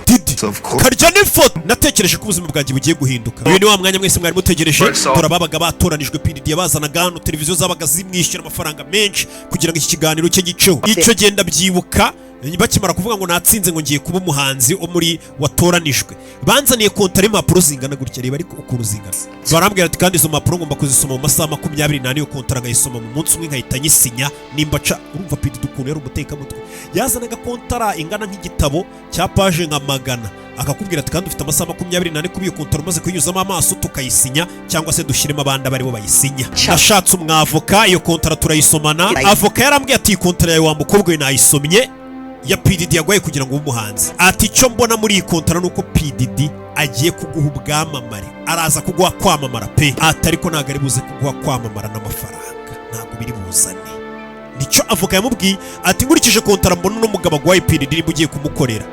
Speaker 1: Diddy karya n'ifoto. Natekereje ko ubuzima bwanjye bugiye guhinduka. Uyu ni wa mwanya mwese mwari mutegereje. Dore ababaga batoranijwe, P Diddy yabazanaga hano, televiziyo zabaga zimwishyura amafaranga menshi kugira ngo iki kiganiro cye giceho. Icyo genda byibuka bakimara kuvuga ngo natsinze, ngo ngiye kuba umuhanzi wo muri watoranijwe, banzaniye kontara y'impapuro zingana gutya, reba ariko ukuntu zingana. Barambwira ati kandi izo mpapuro ngomba kuzisoma mu masaha 24, iyo kontara nkayisoma mu munsi umwe, nkahita nyisinya nimba ca. Urumva P Diddy ukuntu yari umutekamutwe, yazanaga kontara ingana nk'igitabo cya page nka 100, akakubwira ati kandi ufite amasaha 24 kuba iyo kontara umaze kuyinyuzamo amaso, tukayisinya cyangwa se dushyiremo abandi abaribo bayisinya. Nashatse umwavoka, iyo kontara turayisomana. Avoka yarambwiye ati iyi kontara yawe wa mukobwa we nayisomye ya P Diddy yaguhaye kugira ngo ube umuhanzi. Ati icyo mbona muri iyi kontara ni uko P Diddy agiye kuguha ubwamamare, araza kuguha kwamamara pe. Ati ariko ntabwo ari buze kuguha kwamamara n'amafaranga, ntabwo biri buzane. Nicyo avoka yamubwiye. Ati nkurikije kontara mbona uno mugabo aguhaye P Diddy niba ugiye kumukorera,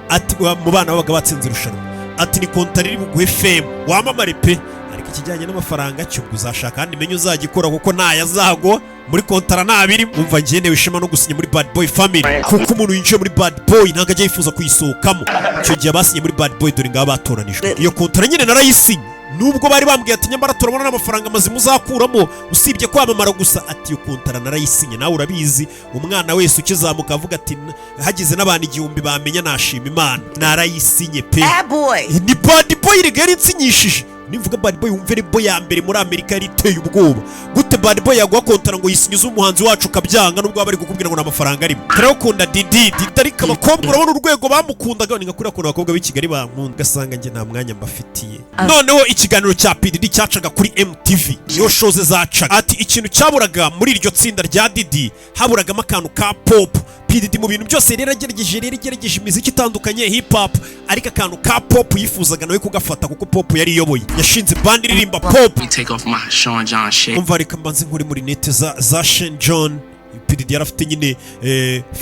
Speaker 1: ati mu bana babaga batsinze irushanwa, ati ni kontara iri buguhe fame, wamamare pe, ariko Ikijyanye n'amafaranga cyo ubwo uzashaka ahandi menye uzagikora, kuko ntayazago muri kontara ntabirimo. Umva, ngenewe ishema no gusinya muri Bad Boy Family, kuko umuntu winjiye muri Bad Boy ntabwo ajya yifuza kuyisohokamo. Icyo gihe abasinye muri Bad Boy, dore ngaba batoranijwe. Iyo kontara nyine narayisinye, nubwo bari bambwiye ati: "Nyamara turabona n'amafaranga mazima uzakuramo usibye kwamamara gusa." Ati: "Iyo kontara narayisinye." Nawe urabizi, umwana wese ukizamuka avuga ati: "Hagize n'abantu 1000 bamenya, nashima Imana." Narayisinye pe.
Speaker 5: Bad boy.
Speaker 1: Ni Bad Boy rega yari nsinyishije. Nimvuga Bad Boy, wumve label ya mbere muri Amerika yari iteye ubwoba. Gute Bad Boy yaguha kontara ngo yisinyize umuhanzi wacu, ukabyanga nubwo waba bari kukubwira ngo ni amafaranga arimo? Turawukunda Diddy, Diddy. Ariko abakobwa, urabona urwego bamukundaga, ni nka kuriya kuntu abakobwa b'i Kigali bankunda, ugasanga njye nta mwanya mbafitiye. Noneho ikiganiro cya P Diddy cyacaga kuri MTV, niyo show ze zacaga. Ati ikintu cyaburaga muri iryo tsinda rya Diddy, haburagamo akantu ka pop. P Diddy mu bintu byose rero agerageje, rero igerageje imiziki itandukanye, hip hop, ariko akantu ka pop yifuzaga nawe kugafata, kuko pop yari iyoboye. Yashinze band iririmba pop.
Speaker 6: Let me take off my Sean John shit.
Speaker 1: Umva, reka mbanze nkuri muri nete za Sean John. P Diddy yari afite nyine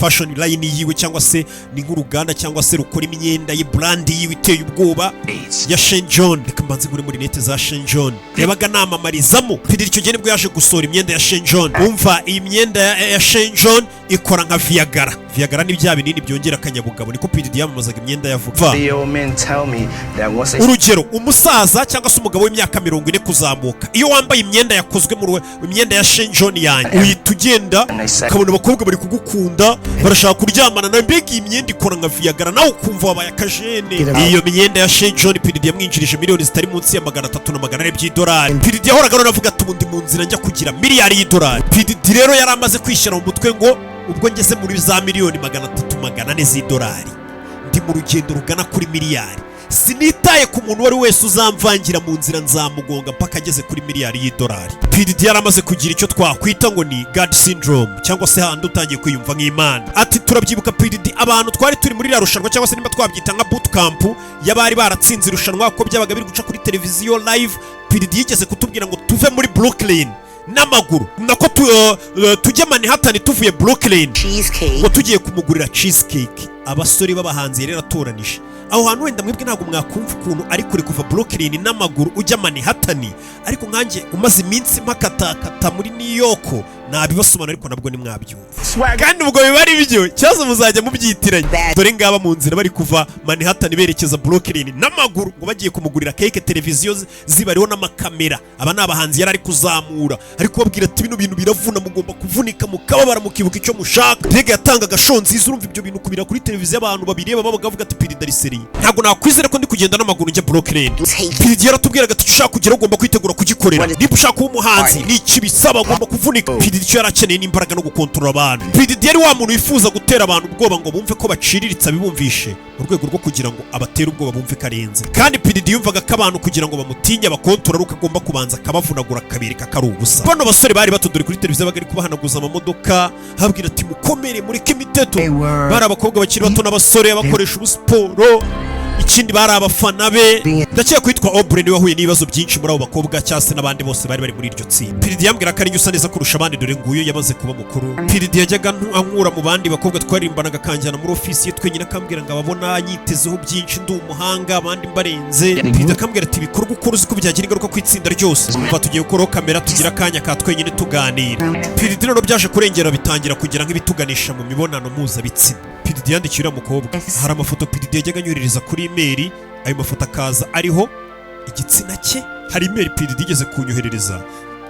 Speaker 1: fashion line yiwe, cyangwa se ni nk'uruganda cyangwa se rukora imyenda ye, brand yiwe iteye ubwoba ya Sean John. Reka mbanze nkuri muri nete za Sean John yabaga namamarizamo. P Diddy icyo gihe nibwo yaje gusohora imyenda ya Sean John. Umva, iyi myenda ya Sean John ikora nka Viagra. Viagra ni bya binini byongera akanyabugabo, niko P Diddy yamamazaga imyenda yavuga.
Speaker 10: The old men tell me that once they
Speaker 1: Urugero, umusaza cyangwa se umugabo w'imyaka 40 kuzamuka, iyo wambaye imyenda yakozwe mu imyenda ya Sean John yanjye, uhita ugenda ukabona abakobwa bari kugukunda, barashaka kuryamana nawe. Mbega iyi myenda ikora nka Viagra, nawe ukumva wabaye akajene. Iyo myenda ya Sean John, P Diddy yamwinjirije miliyoni zitari munsi ya 300 na 400 by'idolari. P Diddy yahoraga rero avuga ati: "Ubu ndi mu nzira njya kugira miliyari y'idolari." P Diddy rero yari amaze kwishyira mu mutwe ngo ubwo ngeze muri za miliyoni 300, 400 z'idolari, ndi mu rugendo rugana kuri miliyari, sinitaye ku muntu uwo ari we wese uzamvangira mu nzira, nzamugonga mpaka ageze kuri miliyari y'idolari. P Diddy yari amaze kugira icyo twakwita ngo ni God syndrome, cyangwa se handi utangiye kwiyumva nk'Imana. Ati turabyibuka, P Diddy, abantu twari turi muri iriya rushanwa, cyangwa se nimba twabyita nka bootcamp y'abari baratsinze irushanwa, ko byabaga biri guca kuri televiziyo live. P Diddy yigeze kutubwira ngo tuve muri Brooklyn n'amaguru, nako tujye Manhattan tuvuye Brooklyn, ngo tugiye kumugurira cheesecake. Abasore b'abahanzi yari yaratoranije aho hantu, wenda mwebwe ntabwo mwakumva ukuntu ari kure kuva Brooklyn n'amaguru ujya Manhattan, ariko nkanjye umaze iminsi mpakatakata muri New York nabibasobanura, ariko nabwo ntimwabyumva kandi ubwo biba ari byo kibazo muzajya mubyitiranya. Dore ngaba mu nzira bari kuva Manhattan berekeza Brooklyn n'amaguru, ngo bagiye kumugurira cake, televiziyo zibariho n'amakamera. Aba ni abahanzi yari ari kuzamura, ari kubabwira ati: "Bino bintu biravuna, mugomba kuvunika mukababara, mukibuka icyo mushaka." Mbega yatangaga show nziza. Urumva ibyo bintu kubira kuri televiziyo, abantu babireba babaga bavuga ati: "P Diddy ari sérieux." Ntabwo nakwizera ko ndi kugenda n'amaguru njya Brooklyn. P Diddy yaratubwiraga ati: "Icyo ushaka kugeraho ugomba kwitegura kugikorera. Niba ushaka kuba umuhanzi, ni iki bisaba? Ugomba kuvunika." P Diddy icyo yari akeneye ni imbaraga no gukontorora abantu. P Diddy yari wa muntu wifuza gutera abantu ubwoba ngo bumve ko baciriritse, abibumvishe mu rwego rwo kugira ngo abatere ubwoba, bumve ko arenze. Kandi P Diddy yumvaga ko abantu kugira ngo bamutinye bakontorora ari uko agomba kubanza akabavunagura, akabereka ko ari ubusa. Bano basore bari bato, dore kuri televiziyo baga ari kubahanaguza amamodoka, ababwira ati: "Mukomere, mureke imiteto." Bari abakobwa bakiri bato n'abasore bakoresha ubusiporo, ikindi bari abafana be. Ndakeka kwitwa Aubrey niwe wahuye n'ibibazo byinshi muri abo bakobwa, cyangwa se n'abandi bose bari bari muri iryo tsinda. P Diddy yambwira ko ari usa neza kurusha abandi. Dore nguyu yamaze kuba mukuru. P Diddy yajyaga ankura mu bandi bakobwa twaririmbanaga, akanjyana muri ofisi ye twenyine, akambwira ngo ababona anyitezeho byinshi, ndi umuhanga, abandi mbarenze. P Diddy akambwira ati: "Ibikorwa ukora uzi ko byagira ingaruka ku itsinda ryose? Umva, tugiye gukuraho kamera, tugira akanya ka twenyine tuganira." P Diddy rero byaje kurengera, bitangira kugira nk'ibituganisha mu mibonano mpuzabitsina. P Diddy yandikiye uriya mukobwa. Hari amafoto P Diddy yajyaga anyoherereza kuri email, ayo mafoto akaza ariho igitsina cye. Hari email P Diddy yigeze kunyoherereza,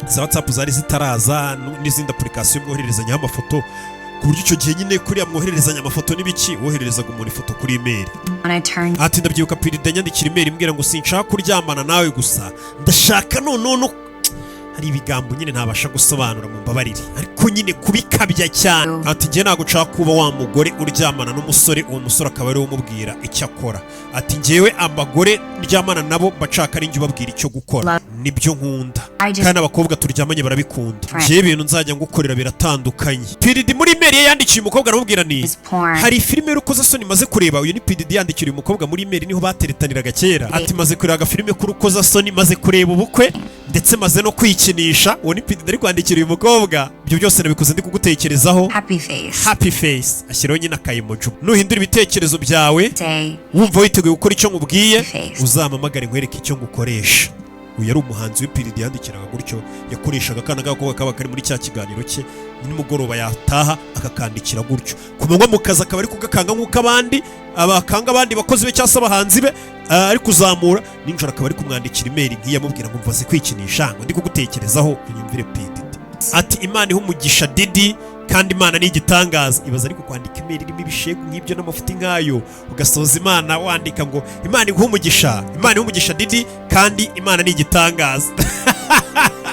Speaker 1: za WhatsApp zari zitaraza n'izindi application mwohererezanyaho amafoto, ku buryo icyo gihe nyine kuriya mwohererezanya amafoto n'ibiki, wohererezaga umuntu ifoto kuri email.
Speaker 11: When I turned
Speaker 1: Ati ndabyibuka, P Diddy anyandikira email imbwira ngo sinshaka kuryamana nawe gusa, ndashaka noneho no hari ibigambo nyine ntabasha gusobanura, mu mbabarire, ariko nyine kubikabya cyane. Ati njye ntabwo nshaka kuba wa mugore uryamana n'umusore, uwo musore akaba ariwe umubwira icyo akora. Ati njyewe abagore ndyamana nabo mba nshaka ari njye ubabwira icyo gukora, nibyo nkunda, kandi abakobwa turyamanye barabikunda. Njyewe ibintu nzajya ngukorera biratandukanye. P Diddy muri email ye yandikiye umukobwa aramubwira ni
Speaker 11: porn.
Speaker 1: Hari filime y'urukozasoni maze kureba. Uyu ni P Diddy yandikira uyu mukobwa muri email, niho bateretaniraga kera. Ati maze kureba agafilime k'urukozasoni, maze kureba ubukwe, ndetse maze no kwikinisha. Uwo ni P Diddy ari kwandikira uyu mukobwa. Ibyo byose nabikoze ndi kugutekerezaho.
Speaker 11: Happy face.
Speaker 1: Happy face, ashyiraho nyine akayemoji. Nuhindura ibitekerezo byawe,
Speaker 11: Day.
Speaker 1: wumva witeguye gukora icyo nkubwiye,
Speaker 11: Face.
Speaker 1: uzampamagare nkwereke icyo ngukoresha. Uyu yari umuhanzi we P Diddy yandikiraga gutyo, yakoreshaga akana k'agakobwa kaba kari muri cya kiganiro cye, nimugoroba yataha akakandikira gutyo. Ku manywa mu kazi akaba ari kugakanga nk'uko abandi abakanga abandi bakozi be cyangwa se abahanzi be, ari kuzamura. Nijoro akaba ari kumwandikira email nk'iyo amubwira ngo mvaze kwikinisha, ngo ndi kugutekerezaho, unyumvire. P Diddy ati: "Imana iha umugisha Diddy, kandi Imana ni igitangaza." Ibaza ariko kwandika email irimo ibishegu nk'ibyo n'amafuti nk'ayo, ugasoza Imana wandika ngo "Imana iguhe umugisha, Imana iha umugisha Diddy, kandi Imana ni igitangaza."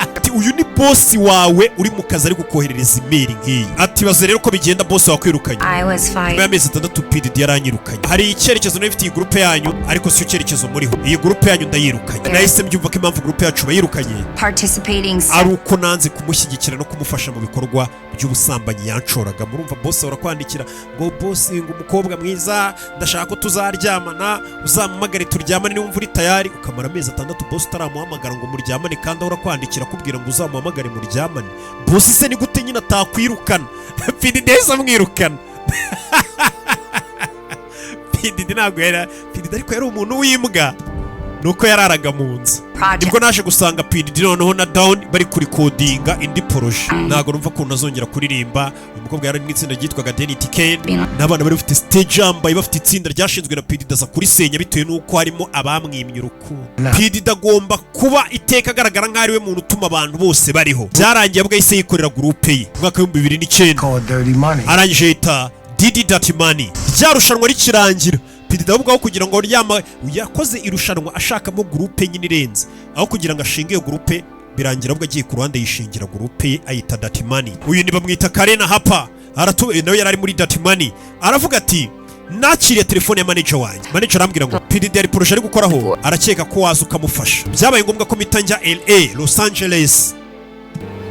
Speaker 1: Ati: "Uyu ni boss wawe uri mu kazi ari kukoherereza email nk'iyi." Ati: "Baze rero ko bigenda boss wakwirukanye."
Speaker 5: I was
Speaker 1: Nyuma
Speaker 5: fired.
Speaker 1: y'amezi 6 P Diddy yaranyirukanye. Hari icyerekezo nari mfitiye iyi groupe yanyu, ariko si cyo cyerekezo muriho. Iyi groupe yanyu ndayirukanye. Nahise mbyumva ko impamvu groupe yacu bayirukanye
Speaker 5: Participating
Speaker 1: ari uko nanze kumushyigikira no kumufasha mu bikorwa by'ubusambanyi yanshoraga. Murumva, boss urakwandikira ngo: "Boss," ngo, "umukobwa mwiza, ndashaka ko tuzaryamana, uzampamagare turyamane niwumva uri tayari." Ukamara amezi 6 boss utaramuhamagara ngo muryamane, kandi ahora akwandikira akubwira ngo uzamuhamagare muryamane. Boss se ni gute nyine atakwirukana? P Diddy yahise amwirukana. P Diddy ntabwo yari P Diddy, ariko yari umuntu w'imbwa, nuko yararaga mu nzu.
Speaker 5: Project.
Speaker 1: Nibwo naje gusanga P Diddy noneho na Dawn bari kurikodinga indi projet. Ntabwo numva ukuntu azongera kuririmba. Uyu mukobwa yari ari mu itsinda ryitwaga Danity Kane n'abana bari bafite stage yambaye, bafite itsinda ryashinzwe na P Diddy, aza kurisenya bitewe n'uko harimo abamwimye urukundo. P Diddy agomba kuba iteka agaragara nk'aho ari we muntu utuma abantu bose bariho. Byarangiye abwo yahise yikorera groupe ye mu mwaka w'2009.
Speaker 10: Called Dirty Money.
Speaker 1: Arangije yita Diddy Dirty Money. Rya rushanwa rikirangira, P Diddy ahubwo aho kugira ngo ryama, yakoze irushanwa ashakamo groupe nyine irenze, aho kugira ngo ashinge iyo groupe, birangira ahubwo agiye ku ruhande yishingira groupe ye ayita Dirty Money. Uyu ni bamwita Karena Hapa aratu, nawe yari ari muri Dirty Money. Aravuga ati: "Nakiriye telefone ya manager wanjye. Manager arambwira ngo P Diddy hari projet ari gukoraho, arakeka ko waza ukamufasha. Byabaye ngombwa ko mpita njya LA, Los Angeles."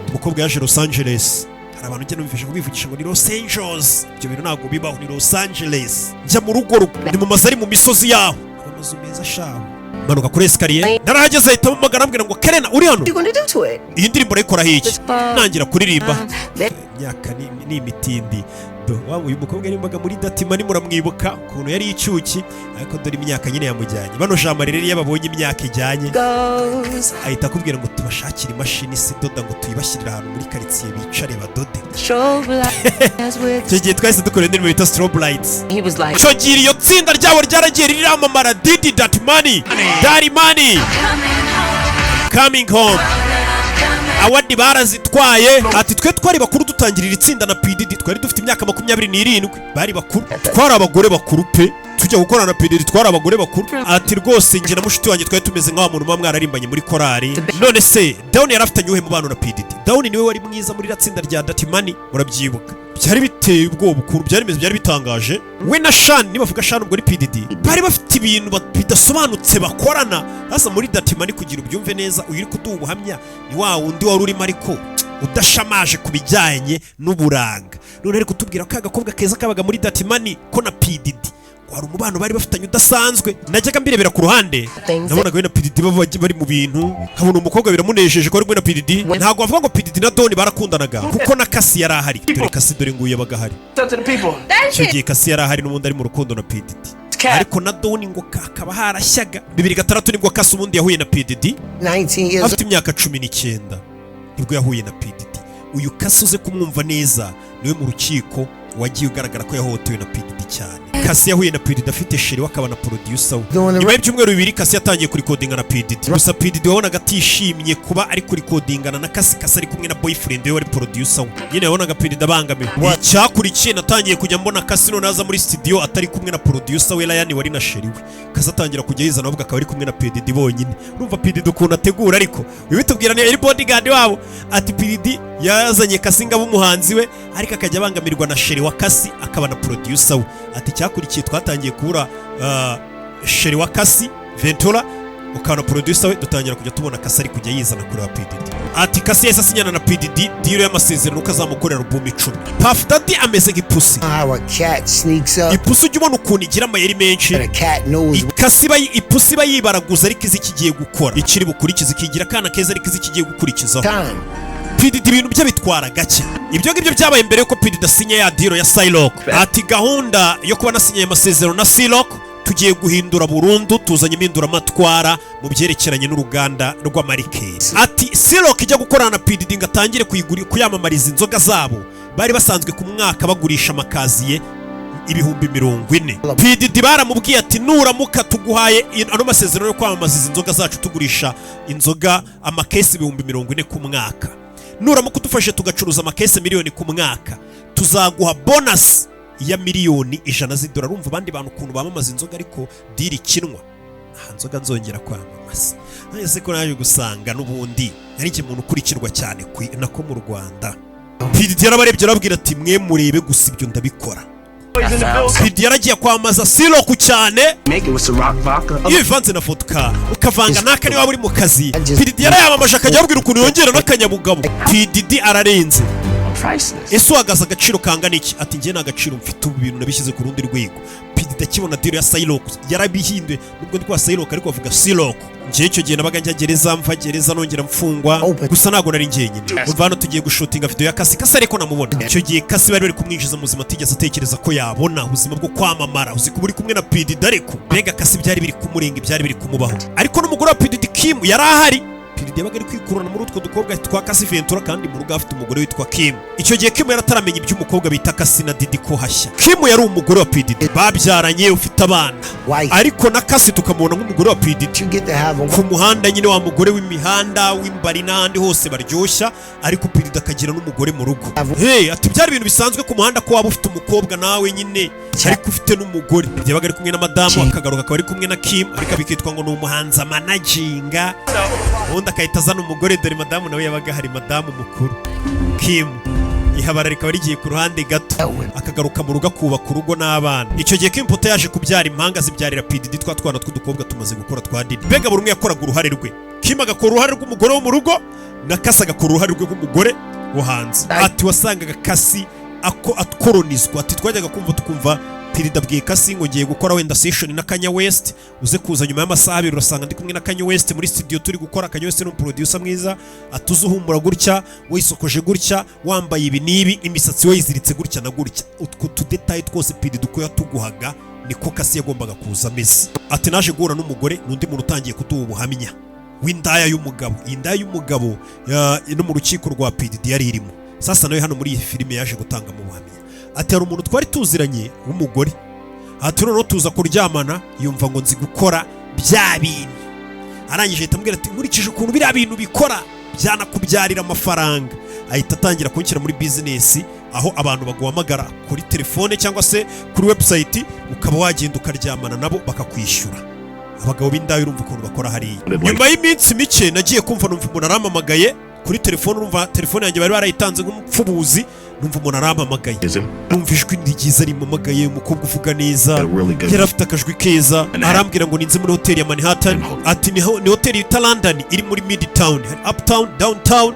Speaker 1: Umukobwa yaje Los Angeles. Hari abantu ujya numvisha bivugisha ngo ni Los Angeles, ibyo bintu ntabwo bibaho, ni Los Angeles. Njya mu rugo rwe, ni mu mazu ari mu misozi yaho, haba amazu meza shaho. Manuka kuri escalier, narahageze ahita amamagara arambwira ngo: "Karena, uri hano?"
Speaker 11: You gonna do to it?
Speaker 1: "Iyi ndirimbo urayikoraho iki?" Nangira kuririmba. Imyaka ni imitindi. Do wa uyu mukobwa yarimbaga muri Dirty Money, muramwibuka ukuntu yari icyuki, ariko dore imyaka nyine yamujyanye. Bano Jean Marie rero iyo babonye imyaka ijyanye
Speaker 11: Goes.
Speaker 1: ahita akubwira ngo tubashakire imashini se idoda, ngo tuyibashyirire ahantu muri karitsiye bicare badode.
Speaker 11: Strobe lights with.
Speaker 1: Icyo gihe twahise dukora indirimbo bita Strobe Lights.
Speaker 11: He was like,
Speaker 1: Icyo gihe iyo tsinda ryabo ryaragiye riramamara, Diddy Dirty Money, Dirty Money, Coming Home, award barazitwaye. Ati: "Twe twari bakuru dutangirira itsinda na P Diddy, twari dufite imyaka 27, bari bakuru, twari abagore bakuru pe. Tujya gukorana na P Diddy twari abagore bakuru." Ati: "Rwose njye na mushuti wanjye twari tumeze nk'aho muntu muba mwararimbanye muri korari." None se Dawn yari afitanye uwuhe mubano na P Diddy? Dawn niwe wari mwiza muri iriya tsinda rya Dirty Money, murabyibuka. Byari biteye ubwoba ukuntu byari bimeze, byari bitangaje. We na Sean, nibavuga Sean ubwo ni P Diddy, bari bafite ibintu bidasobanutse bakorana hasa muri Dirty Money. Kugira ubyumve neza, uyu uri kuduha ubuhamya ni wa wundi wari urimo ariko udashamaje ku bijyanye n'uburanga. None ari kutubwira ko agakobwa keza kabaga muri Dirty Money ko na P Diddy ngo hari umubano bari bafitanye udasanzwe. Najyaga mbirebera ku ruhande, nabonaga we na P Diddy baba bari mu bintu, nkabona umukobwa biramunejeje ko ari kumwe na P Diddy. Ntabwo bavuga ngo P Diddy na Dawn barakundanaga, kuko na Cassie yari ahari. Dore Cassie, dore nguyu yabaga ahari.
Speaker 6: Up to the people.
Speaker 1: Icyo gihe Cassie yari ahari n'ubundi ari mu rukundo na P Diddy, ariko na Dawn ngo kakaba harashyaga. 2006 nibwo Cassie ubundi yahuye na P Diddy.
Speaker 10: 19 years
Speaker 1: Afite imyaka 19 nibwo yahuye na P Diddy. Uyu Cassie uze kumwumva neza, niwe mu rukiko wagiye ugaragara ko yahohotewe na P Diddy cyane. Cassie yahuye na P Diddy afite chéri we akaba na producer we. Nyuma y'ibyumweru 2 Cassie yatangiye kurikodingana na P Diddy. Gusa P Diddy wabonaga atishimye kuba ari kurikodingana na Cassie, Cassie ari kumwe na boyfriend we wari producer we. Nyine yabonaga P Diddy abangamiwe. Icyakurikiye, natangiye kujya mbona Cassie none aza muri studio atari kumwe na producer we Ryan wari na chéri we. Cassie atangira kujya yizana ahubwo akaba ari kumwe na P Diddy bonyine. Urumva P Diddy ukuntu ategura, ariko uyu bitubwira ni eri bodyguard wabo. Ati P Diddy yazanye Cassie ngabo umuhanzi we, ariko akajya abangamirwa na chéri wa Cassie akaba na producer we. Ati icyakurikiye twatangiye kubura chéri wa Cassie Ventura ukaba na producer we, dutangira kujya tubona Cassie ari kujya yizana kuri wa P Diddy. Ati Cassie yahise asinyana na P Diddy deal y'amasezerano ko azamukorera album 10. Puff Daddy ameze nk'ipusi.
Speaker 10: How a cat sneaks up.
Speaker 1: Ipusi ujya ubona ukuntu igira amayeri menshi.
Speaker 10: But a cat knows
Speaker 1: Cassie iba ipusi iba yibaraguza, ariko izi ikigiye gukora ikiri bukurikize, ikigira akana keza ariko izi ikigiye gukurikizaho.
Speaker 10: Time.
Speaker 1: P Diddy ibintu bye bitwara gake. Ibyo ngibyo byabaye mbere yuko P Diddy asinya ya deal ya Cyrock. Ati gahunda yo kuba nasinye amasezerano na Cyrock Tugiye guhindura burundu, tuzanye impinduramatwara mu byerekeranye n'uruganda rw'amarikeri. Ati Ciroc ijya gukorana na P Diddy ngo atangire kuyamamariza inzoga zabo, bari basanzwe ku mwaka bagurisha amakaziye 40,000. P Diddy baramubwiye ati: "Nuramuka tuguhaye ano masezerano yo kwamamaza izi nzoga zacu, tugurisha inzoga amakesi 40,000 ku mwaka, nuramuka udufashe tugacuruza amakesi miliyoni ku mwaka, tuzaguha bonus ya miliyoni 100 z'idolari." Urumva abandi bantu ukuntu bamamaza inzoga, ariko deal ikinwa nta nzoga nzongera kwamamaza. Ese ko naje gusanga n'ubundi ari njye muntu ukurikirwa cyane nako mu Rwanda. P Diddy yarabarebye arababwira ati: "Mwe murebe gusa, ibyo ndabikora." P Diddy yaragiye kwamamaza Ciroc cyane.
Speaker 6: Make it with Ciroc vodka.
Speaker 1: Iyo bivanze na vodka ukavanga n'aka, niba uri mu kazi. P Diddy yarayamamaje, akajya ababwira ukuntu yongera n'akanyabugabo. P Diddy ararenze.
Speaker 6: Priceless.
Speaker 1: Ese uhagaze agaciro kangana iki? Ati: "Njye nta gaciro mfite ubu, bintu nabishyize ku rundi rwego." P Diddy akibona deal ya Ciroc yarabihinduye, nubwo ndi kwa Ciroc ariko bavuga Ciroc. Njye icyo gihe nabaga njya gereza, mva gereza, nongera mfungwa, gusa ntabwo nari njyenyine. Umva, hano tugiye gushutinga video ya Cassie. Cassie ariko namubona icyo gihe, Cassie bari bari kumwinjiza mu buzima atigeze atekereza ko yabona, ubuzima bwo kwamamara. Uzi kuba uri kumwe na P Diddy, ariko mbega Cassie byari biri kumurenga, ibyari biri kumubaho. Ariko n'umugore wa P Diddy Kim yari ahari. P Diddy yabaga ari kwikurana muri utwo dukobwa twa Cassie Ventura, kandi mu rugo afite umugore witwa Kim. Icyo gihe Kim yarataramenya iby'umukobwa bita Cassie na Diddy ko hashya. Kim yari umugore wa P Diddy babyaranye, ufite abana,
Speaker 10: Wife.
Speaker 1: ariko na Cassie tukamubona nk'umugore wa P Diddy
Speaker 10: You get to have a
Speaker 1: ku muhanda nyine, wa mugore w'imihanda w'imbari n'ahandi hose baryoshya, ariko P Diddy akagira n'umugore mu rugo. Hey, ati byari ibintu bisanzwe ku muhanda ko waba ufite umukobwa nawe nyine, ariko ufite n'umugore. Yabaga ari kumwe na madamu, akagaruka akaba ari kumwe na Kim, ariko bikitwa ngo ni umuhanzi amanaginga, ubundi akahita azana umugore. Dore madamu nawe yabaga hari, madamu mukuru Kim, ihabara rikaba rigiye ku ruhande gato, akagaruka mu rugo akubaka urugo n'abana. Icyo gihe Kim Porter yaje kubyara impanga, zibyarira P Diddy, twa twana tw'udukobwa tumaze gukora twa Diddy. Mbega buri umwe yakoraga uruhare rwe, Kim agakora uruhare rw'umugore wo mu rugo na Cassie agakora uruhare rwe rw'umugore wo hanze. Ati wasangaga Cassie ako akoronizwa. Ati twajyaga kumva tukumva P Diddy abwiye Cassie ngo: "Ngiye gukora wenda session na Kanye West, uze kuza nyuma y'amasaha 2, urasanga ndi kumwe na Kanye West muri studio turi gukora." Kanye West ni umuproducer mwiza. Atuze uhumura gutya, wisokoje gutya, wambaye ibi n'ibi, imisatsi wayiziritse gutya na gutya, utwo tudétails twose P Diddy uko yatuguhaga niko Cassie yagombaga kuza ameze. Ati naje guhura n'umugore, n'undi muntu utangiye kuduha ubuhamya w'indaya y'umugabo. Iyi ndaya y'umugabo no mu rukiko rwa P Diddy yari irimo. Sasa nawe hano muri iyi filime yaje gutanga mu buhamya, ati hari umuntu twari tuziranye w'umugore, ati noneho tuza kuryamana, yumva ngo nzi gukora bya bintu. Arangije ahita ambwira ati: "Nkurikije ukuntu biriya bintu bikora, byanakubyarira amafaranga." Ahita atangira kunshyira muri bizinesi, aho abantu baguhamagara kuri telefone cyangwa se kuri website, ukaba wagenda ukaryamana nabo bakakwishyura. Abagabo b'indaya, urumva ukuntu bakora hariya. Nyuma y'iminsi mike nagiye kumva numva umuntu arampamagaye kuri telefone. Urumva telefone yanjye bari barayitanze nk'umupfubuzi. Numva umuntu arampamagaye, numva ijwi ryiza rimpamagaye, umukobwa uvuga neza, yari afite akajwi keza. Arambwira ngo ninze muri hoteli ya Manhattan. Ati ni hoteli yita London, iri muri Midtown. Hari Uptown, Downtown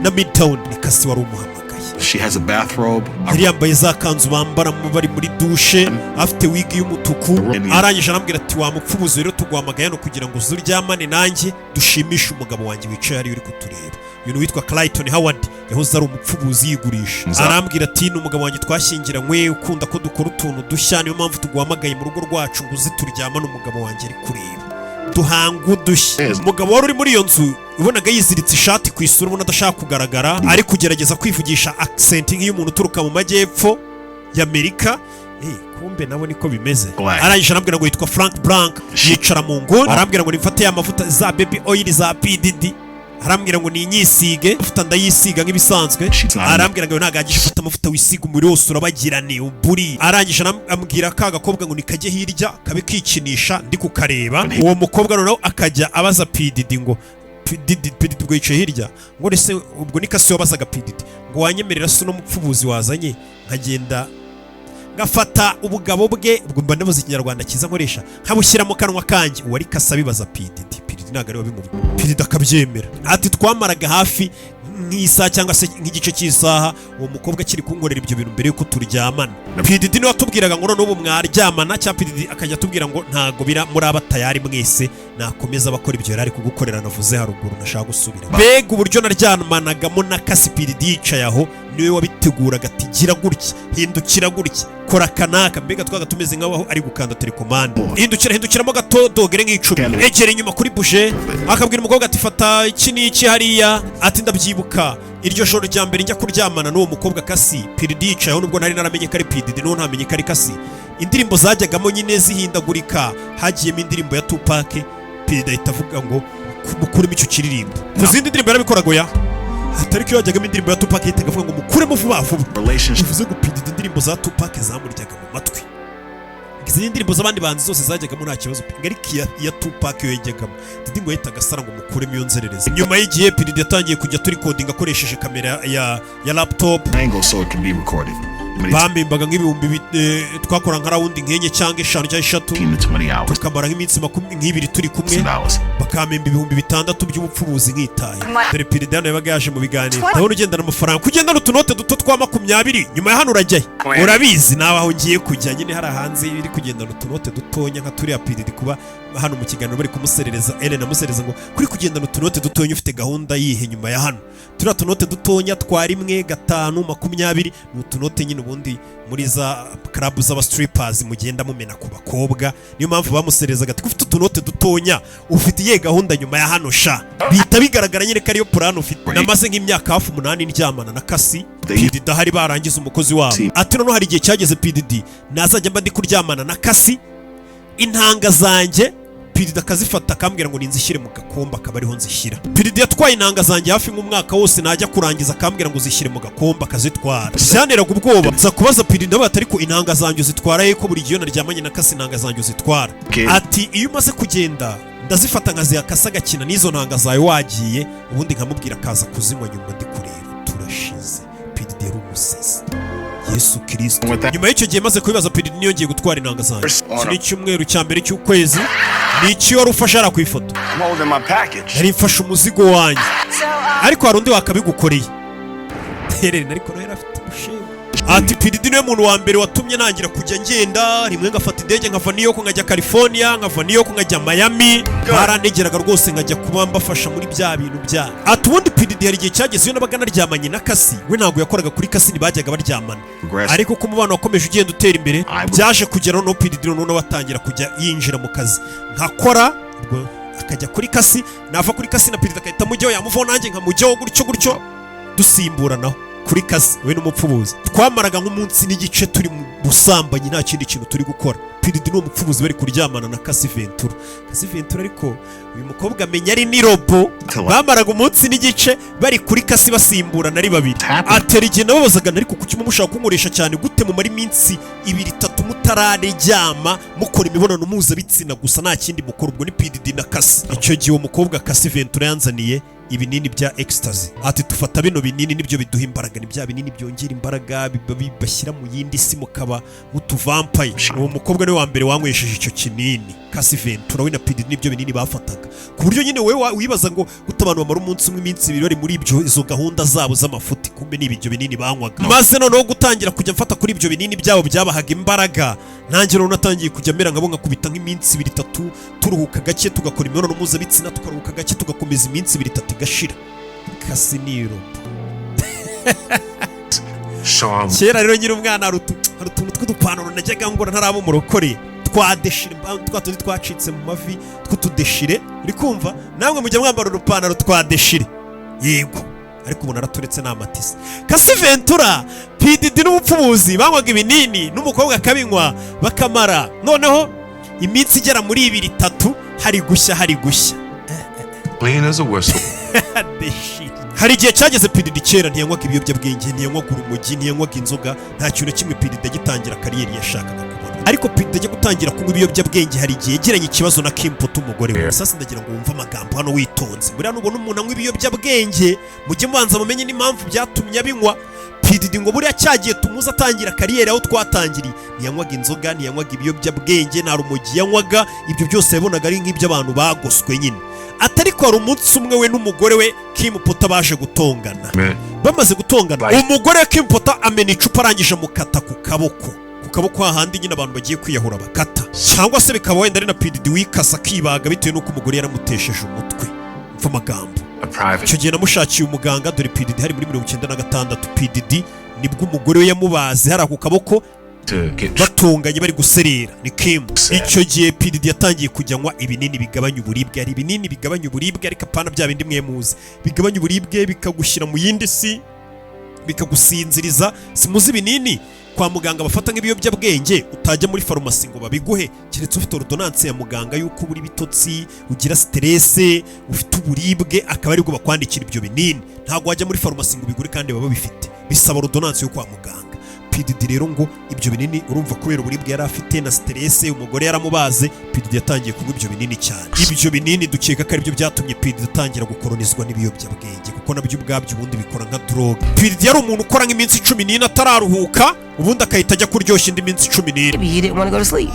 Speaker 1: na Midtown. Ni Cassie wari umuhamagaye.
Speaker 2: She has a bathrobe.
Speaker 1: Yari yambaye za kanzu bambaramo bari muri dushe, afite wig y'umutuku. Arangije arambwira ati: "Wa mupfubuzi rero, tuguhamagaye hano kugira ngo uze uryamane nanjye, dushimishe umugabo wanjye wicaye hariya uri kutureba." Uyu ni witwa Clayton Howard, yahoze ari umupfubuzi yigurisha. Arambwira ati: "Ni umugabo wanjye twashyingiranywe, ukunda ko dukora utuntu dushya, niyo mpamvu tuguhamagaye mu rugo rwacu ngo uze turyamane, umugabo wanjye ari kureba, duhanga udushya." Umugabo wari uri muri iyo nzu ubonaga yiziritse ishati ku isura, ubona adashaka kugaragara, ari kugerageza kwivugisha accent nk'iy'umuntu uturuka mu majyepfo y'Amerika. Kumbe nabo niko bimeze. Arangije arambwira ngo yitwa Frank Blank, yicara mu nguni, arambwira ngo nimfate ya mavuta za baby oil za P Diddy, arambwira ngo ninyisige amavuta, ndayisiga nk'ibisanzwe. Arambwira ngo ntabwo ahagije, ufata amavuta wisiga umubiri wose urabagirane uburi. Arangije ambwira ka gakobwa ngo nikajye hirya kabe kikinisha, ndi kukareba. Uwo mukobwa noneho akajya abaza P Diddy ngo P Diddy, P Diddy ubwo yicaye hirya, ngo ese ubwo ni Cassie wabazaga P Diddy ngo: "Wanyemerera se uno mupfubuzi wazanye nkagenda ngafata ubugabo bwe?" Ubwo mba ndabuze ikinyarwanda cyiza nkoresha, "nkabushyira mu kanwa kanjye?" Uwari Cassie abibaza P Diddy. P Diddy ntabwo ari we wabimubwiye, P Diddy akabyemera. Ati twamaraga hafi nk'isaha cyangwa se nk'igice cy'isaha uwo mukobwa akiri kunkorera ibyo bintu mbere yuko turyamana. P Diddy niwe watubwiraga ngo noneho ubu mwaryamana, cyangwa P Diddy akajya atubwira ngo ntago bira muri tayari mwese, nakomeza bakora ibyo yari ari kugukorera navuze haruguru, nashaka gusubira. Mbega uburyo naryamanagamo na Cassie, P Diddy yicaye aho, niwe wabiteguraga ati: "Gira gutya, hindukira gutya, kora kanaka." Mbega twaga tumeze nk'aho ari gukanda telekomande: "Hindukira, hindukiramo gato dogere nk'icumi, egera inyuma kuri buje." Akabwira umukobwa ati: "Fata iki n'iki hariya." Ati: "Ndabyibuka iryo joro rya mbere njya kuryamana n'uwo mukobwa Cassie, P Diddy yicayeho, nubwo nari naramenye ko ari P Diddy, n'uwo ntamenye ko ari Cassie. Indirimbo zajyagamo nyine zihindagurika, hagiyemo indirimbo ya Tupac, P Diddy ahita avuga ngo mukuremo icyo kiririmbo." Ku zindi ndirimbo yarabikoraga, oya, atari ko iyo hajyagamo indirimbo ya Tupac yahitaga avuga ngo mukuremo vuba vuba. Bivuze ngo P Diddy indirimbo za Tupac zamuryaga mu matwi. Izindi ndirimbo z'abandi bahanzi zose zajyagamo nta kibazo, ariko iya Tupac iyo yajyagamo, Diddy ngo yahitaga asara ngo mukuremo iyo nzererezi. Nyuma y'igihe P Diddy yatangiye kujya turikodinga akoresheje kamera ya laptop.
Speaker 2: Angle so it can be recorded. But it's
Speaker 1: Bambimbaga nk'ibihumbi twakora nka round nk'enye cyangwa eshanu cyangwa eshatu,
Speaker 2: 15 to 20 hours.
Speaker 1: tukamara nk'iminsi nk'ibiri turi kumwe,
Speaker 2: Dollars.
Speaker 1: bakampemba 6000 by'ubupfubuzi nkitaye. Dore P Diddy hano yabaga yaje mu biganiro. Ndabona ugendana amafaranga, kugendana utunote duto twa 20. Nyuma ya hano urajyayo? Urabizi nawe aho ngiye kujya nyine. Hari hanze iri kugendana utunote dutonya nka turiya. P Diddy kuba hano mu kiganiro bari kumuserereza, Ellen amuserereza ngo kuri kugendana utunote dutonya, ufite gahunda yihe nyuma ya hano? Turiya tunote dutonya twa 1, 5, 20 ni utunote nyine ubundi muri za club z'aba strippers mugenda mumena ku bakobwa. Niyo mpamvu bamuserezaga ati: "Ufite utunote dutonya, ufite iyihe gahunda nyuma ya hano sha?" Bihita bigaragara nyine ko ariyo plan ufite. Namaze nk'imyaka hafi 8 ndyamana na Cassie, P Diddy ahari, barangiza umukozi wabo. Ati: "Noneho hari igihe cyageze P Diddy nazajya mba ndi kuryamana na Cassie, intanga zanjye P Diddy akazifata, akambwira ngo ninzishyire mu gakombe, akaba ariho nzishyira. P Diddy yatwaye intanga zanjye hafi nk'umwaka wose, najya kurangiza akambwira ngo zishyire mu gakombe, akazitwara. Byanteraga ubwoba. Nza kubaza P Diddy, ndabaza ati: 'Ariko intanga zanjye uzitwara he, ko buri gihe iyo naryamanye na Cassie intanga zanjye uzitwara?' Ati: 'Iyo umaze kugenda ndazifata nkaziha Cassie, agakina n'izo ntanga zawe wagiye, ubundi nkamubwira akaza kuzinywa nyuma ndi kureba.' Turashize, P Diddy yari umusazi. Yesu Kirisito!" Nyuma y'icyo gihe maze kubibaza P Diddy, niyongeye gutwara intanga zanjye. Iki ni icyumweru cya mbere cy'ukwezi. Ni iki wari ufashe hariya ku ifoto?
Speaker 6: I'm holding my package.
Speaker 1: Nari mfashe umuzigo wanjye, ariko hari undi wakabigukoreye herere, ariko nawe yari afite umushinga. Ati: "P Diddy niwe muntu wa mbere watumye ntangira kujya ngenda, rimwe ngafata indege nkava New York nkajya California, nkava New York nkajya Miami. Barantegeraga rwose nkajya kuba mbafasha muri bya bintu bya." Ati: "Ubundi P Diddy hari igihe cyageze iyo nabaga naryamanye na Cassie, we ntabwo yakoraga kuri Cassie, ntibajyaga baryamana, ariko ko umubano wakomeje ugenda utera imbere, byaje kugera noneho P Diddy noneho atangira kujya yinjira mu kazi nkakora, ubwo akajya kuri Cassie, nava kuri Cassie na P Diddy agahita amujyaho, yamuvaho nanjye nkamujyaho, gutyo gutyo dusimburanaho kuri Cassie we n'umupfubuzi. Twamaraga nk'umunsi n'igice turi mu busambanyi, nta kindi kintu turi gukora." P Diddy n'uwo mupfubuzi bari kuryamana na Cassie Ventura. Cassie Ventura ariko uyu mukobwa amenya ari ni robo. Bamaraga umunsi n'igice bari kuri Cassie basimburana ari babiri. Atera igihe nababazaga: "Ariko kuki mushaka kunkoresha cyane gute, mumara iminsi ibiri itatu mutararyama, mukora imibonano mpuzabitsina gusa, nta kindi mukora?" Ubwo ni P Diddy na Cassie. Icyo gihe uwo mukobwa Cassie Ventura yanzaniye ibinini bya ecstasy. Ati: "Tufata bino binini, nibyo biduha imbaraga." Ni bya binini byongera imbaraga, bibashyira mu yindi si, mukaba nk'utuvampaye. Uwo mukobwa niwe wa mbere wanywesheje icyo kinini, Cassie Ventura. We na P Diddy nibyo binini bafataga, ku buryo nyine wowe wibaza ngo gute abantu bamara umunsi umwe, iminsi 2 bari muri ibyo, izo gahunda zabo z'amafuti? Kumbe ni ibyo binini banywaga. Maze noneho gutangira kujya mfata kuri ibyo binini byabo byabahaga imbaraga, nanjye noneho natangiye kujya mera nkabo, nkakubita nk'iminsi 2, 3, turuhuka gake, tugakora imibonano mpuzabitsina, tukaruhuka gake, tugakomeza, iminsi 2, 3 igashira. Cassie ni robo.
Speaker 2: Sean
Speaker 1: Kera rero nyiri umwana hari utuntu tw'udupantaro najyaga ngura ntaraba umurokore, twa déchiré, twa tundi twacitse mu mavi tw'utudéchiré. Uri kumva namwe mujya mwambara udupantaro twa déchiré? Yego, ariko ubu naraturetse, ni amatisi. Cassie Ventura, P Diddy n'ubupfubuzi banywaga ibinini n'umukobwa akabinywa, bakamara noneho iminsi igera muri 2, 3 hari gushya, hari gushya.
Speaker 5: Clean as a whistle.
Speaker 1: Déchiré. Hari igihe cyageze P Diddy, kera ntiyanywaga ibiyobyabwenge, ntiyanywaga urumogi, ntiyanywaga inzoga, nta kintu na kimwe. P Diddy agitangira career yashakaga kubona, ariko P Diddy ajya gutangira kunywa ibiyobyabwenge, hari igihe yagiranye ikibazo na Kim Porter, umugore we. Sasa ndagira ngo wumve amagambo hano witonze. Buriya nubona umuntu anywa ibiyobyabwenge, mujye mubanza mumenye n'impamvu byatumye abinywa. P Diddy ngo buriya cyagiye tumuze atangira career, aho twatangiriye, ntiyanywaga inzoga, ntiyanywaga ibiyobyabwenge, nta rumogi yanywaga. Ibyo byose yabonaga ari nk'iby'abantu bagoswe nyine. Atari ko hari umunsi umwe we n'umugore we Kim Porter baje gutongana. Bamaze gutongana, umugore we Kim Porter amena icupa, arangije amukata ku kaboko. Ku kaboko hahandi nyine abantu bagiye kwiyahura bakata, cyangwa se bikaba wenda ari na P Diddy wikasa akibaga bitewe n'uko umugore yaramutesheje umutwe. Mva amagambo.
Speaker 5: A private
Speaker 1: Icyo gihe namushakiye umuganga. Dore P Diddy, hari muri 96. P Diddy nibwo umugore we yamubaze hariya ku kaboko
Speaker 5: to get
Speaker 1: batunganye bari guserera ni Kim. Icyo gihe P Diddy yatangiye kujya anywa ibinini bigabanya uburibwe. Hari ibinini bigabanya uburibwe, ariko apana bya bindi mwe muzi bigabanya uburibwe bikagushyira mu yindi si, bikagusinziriza. Simuzi ibinini kwa muganga bafata nk'ibiyobyabwenge, utajya muri farumasi ngo babiguhe keretse ufite ordonnance ya muganga y'uko ubura ibitotsi, ugira stress, ufite uburibwe, akaba aribwo bakwandikira ibyo binini. Ntabwo wajya muri farumasi ngo ubigure kandi baba babifite, bisaba ordonnance yo kwa muganga. P Diddy rero ngo ibyo binini, urumva kubera uburibwe yari afite na stress, umugore yaramubaze, P Diddy yatangiye kunywa ibyo binini cyane. Ibyo binini dukeka ko aribyo byatumye P Diddy atangira gukoronizwa n'ibiyobyabwenge, kuko nabyo ubwabyo ubundi bikora nka drogue. P Diddy yari umuntu ukora nk'iminsi 14 atararuhuka, ubundi akahita ajya kuryoshya indi minsi 14.
Speaker 11: Maybe he didn't want to go to sleep.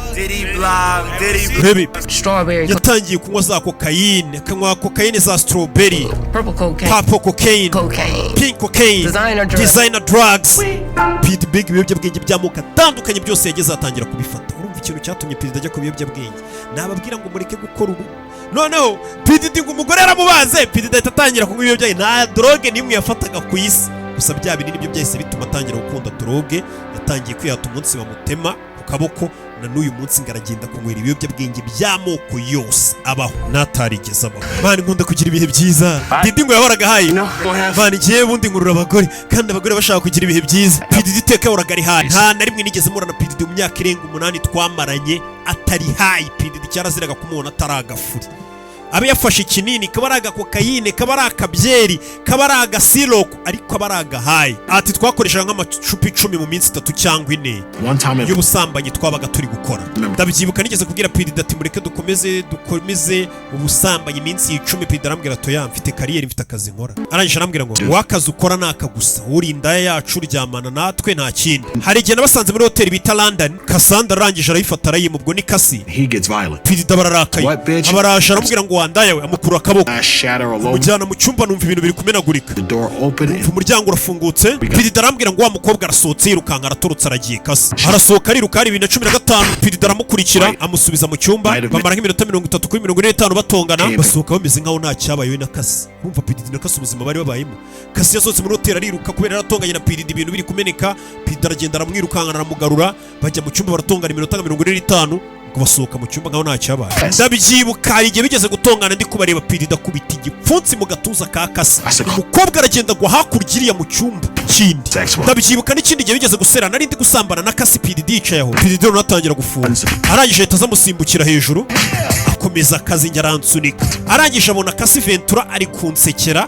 Speaker 1: Urebe,
Speaker 11: Strawberry,
Speaker 1: yatangiye kunywa za kokayine, akanywa kokayine za strawberry,
Speaker 11: purple cocaine,
Speaker 1: purple cocaine,
Speaker 11: cocaine,
Speaker 1: pink cocaine,
Speaker 11: designer drugs.
Speaker 1: Designer drugs. P Diddy ibiyobyabwenge by'amoko atandukanye byose yageze atangira kubifata. Urumva ikintu cyatumye P Diddy ajya ku biyobyabwenge, nababwira ngo mureke gukora ubu. Noneho P Diddy ngo umugore yaramubaze, P Diddy ahita atangira kunywa ibiyobyabwenge. Nta drogue n'imwe yafataga ku isi, gusa bya binini byo byahise bituma atangira gukunda drogue. Yatangiye kwihata umunsi bamutema ku kaboko, na n'uyu munsi ngo aragenda kunywera ibiyobyabwenge by'amoko yose abaho n'atarigeze abaho. Man, nkunda kugira ibihe byiza. Diddy ngo yahoraga high. Man, ngewe ubundi nkurura abagore, kandi abagore bashaka kugira ibihe byiza. P Diddy iteka yahoraga ari high. Nta na rimwe nigeze murana P Diddy mu myaka irenga 8 twamaranye atari high. P Diddy cyaraziraga kumubona atari agafuri, abe yafashe ikinini, kaba ari agakokayine, kaba ari akabyeri, kaba ari agasiroko, ariko aba ari aga high. Ati twakoreshaga nk'amacupa 10 mu minsi 3 cyangwa 4
Speaker 7: One time in
Speaker 1: y'ubusambanyi twabaga turi gukora. Ndabyibuka nigeze kubwira P Diddy ati mureke dukomeze ubusambanyi iminsi 10. P Diddy arambwira ati oya, mfite career, mfite akazi nkora. Arangije arambwira ngo wakazi ukora ni aka gusa, uri indaya yacu, uryamana natwe, nta kindi. Hari igihe nabasanze muri hoteli bita London Cassandra, arangije arayifata arayima, ubwo ni Cassie.
Speaker 7: He gets violent.
Speaker 1: P Diddy bararakaye.
Speaker 7: What, bitch?
Speaker 1: Abaraje aramubwira ngo wandaya we, amukura akaboko,
Speaker 7: I shatter all over.
Speaker 1: mujyana mu cyumba, numva ibintu biri kumenagurika.
Speaker 7: The door open and
Speaker 1: Umva umuryango urafungutse. P Diddy arambwira ngo wa mukobwa arasohotse yirukanka, aratorotse, aragiye. Cassie arasohoka ariruka, hari 2015. P Diddy aramukurikira, amusubiza mu cyumba, bamara nk'iminota 30 kuri 45 batongana, basohoka bameze nkaho nta cyabaye we na Cassie. Urumva P Diddy na Cassie ubuzima bari babayemo. Cassie yasohotse muri hoteli ariruka kubera yaratonganye na P Diddy, ibintu biri kumeneka. P Diddy aragenda aramwirukankana, aramugarura, bajya mu cyumba baratongana iminota nka 45, ngo basohoka mu cyumba nkaho nta cyabaye. Ndabyibuka hari igihe bigeze gutongana, ndi kubareba, P Diddy akubita igipfunsi mu gatuza ka Cassie, umukobwa aragenda agwa hakurya iriya mu cyumba kindi. Ndabyibuka n'ikindi gihe bigeze gusera, nari ndi gusambana na Cassie, P Diddy yicaye aho. P Diddy noneho atangira gufunga, arangije ahita aza amusimbukira hejuru, akomeza akazi, njya aransunika. Arangije abona Cassie Ventura ari kunsekera,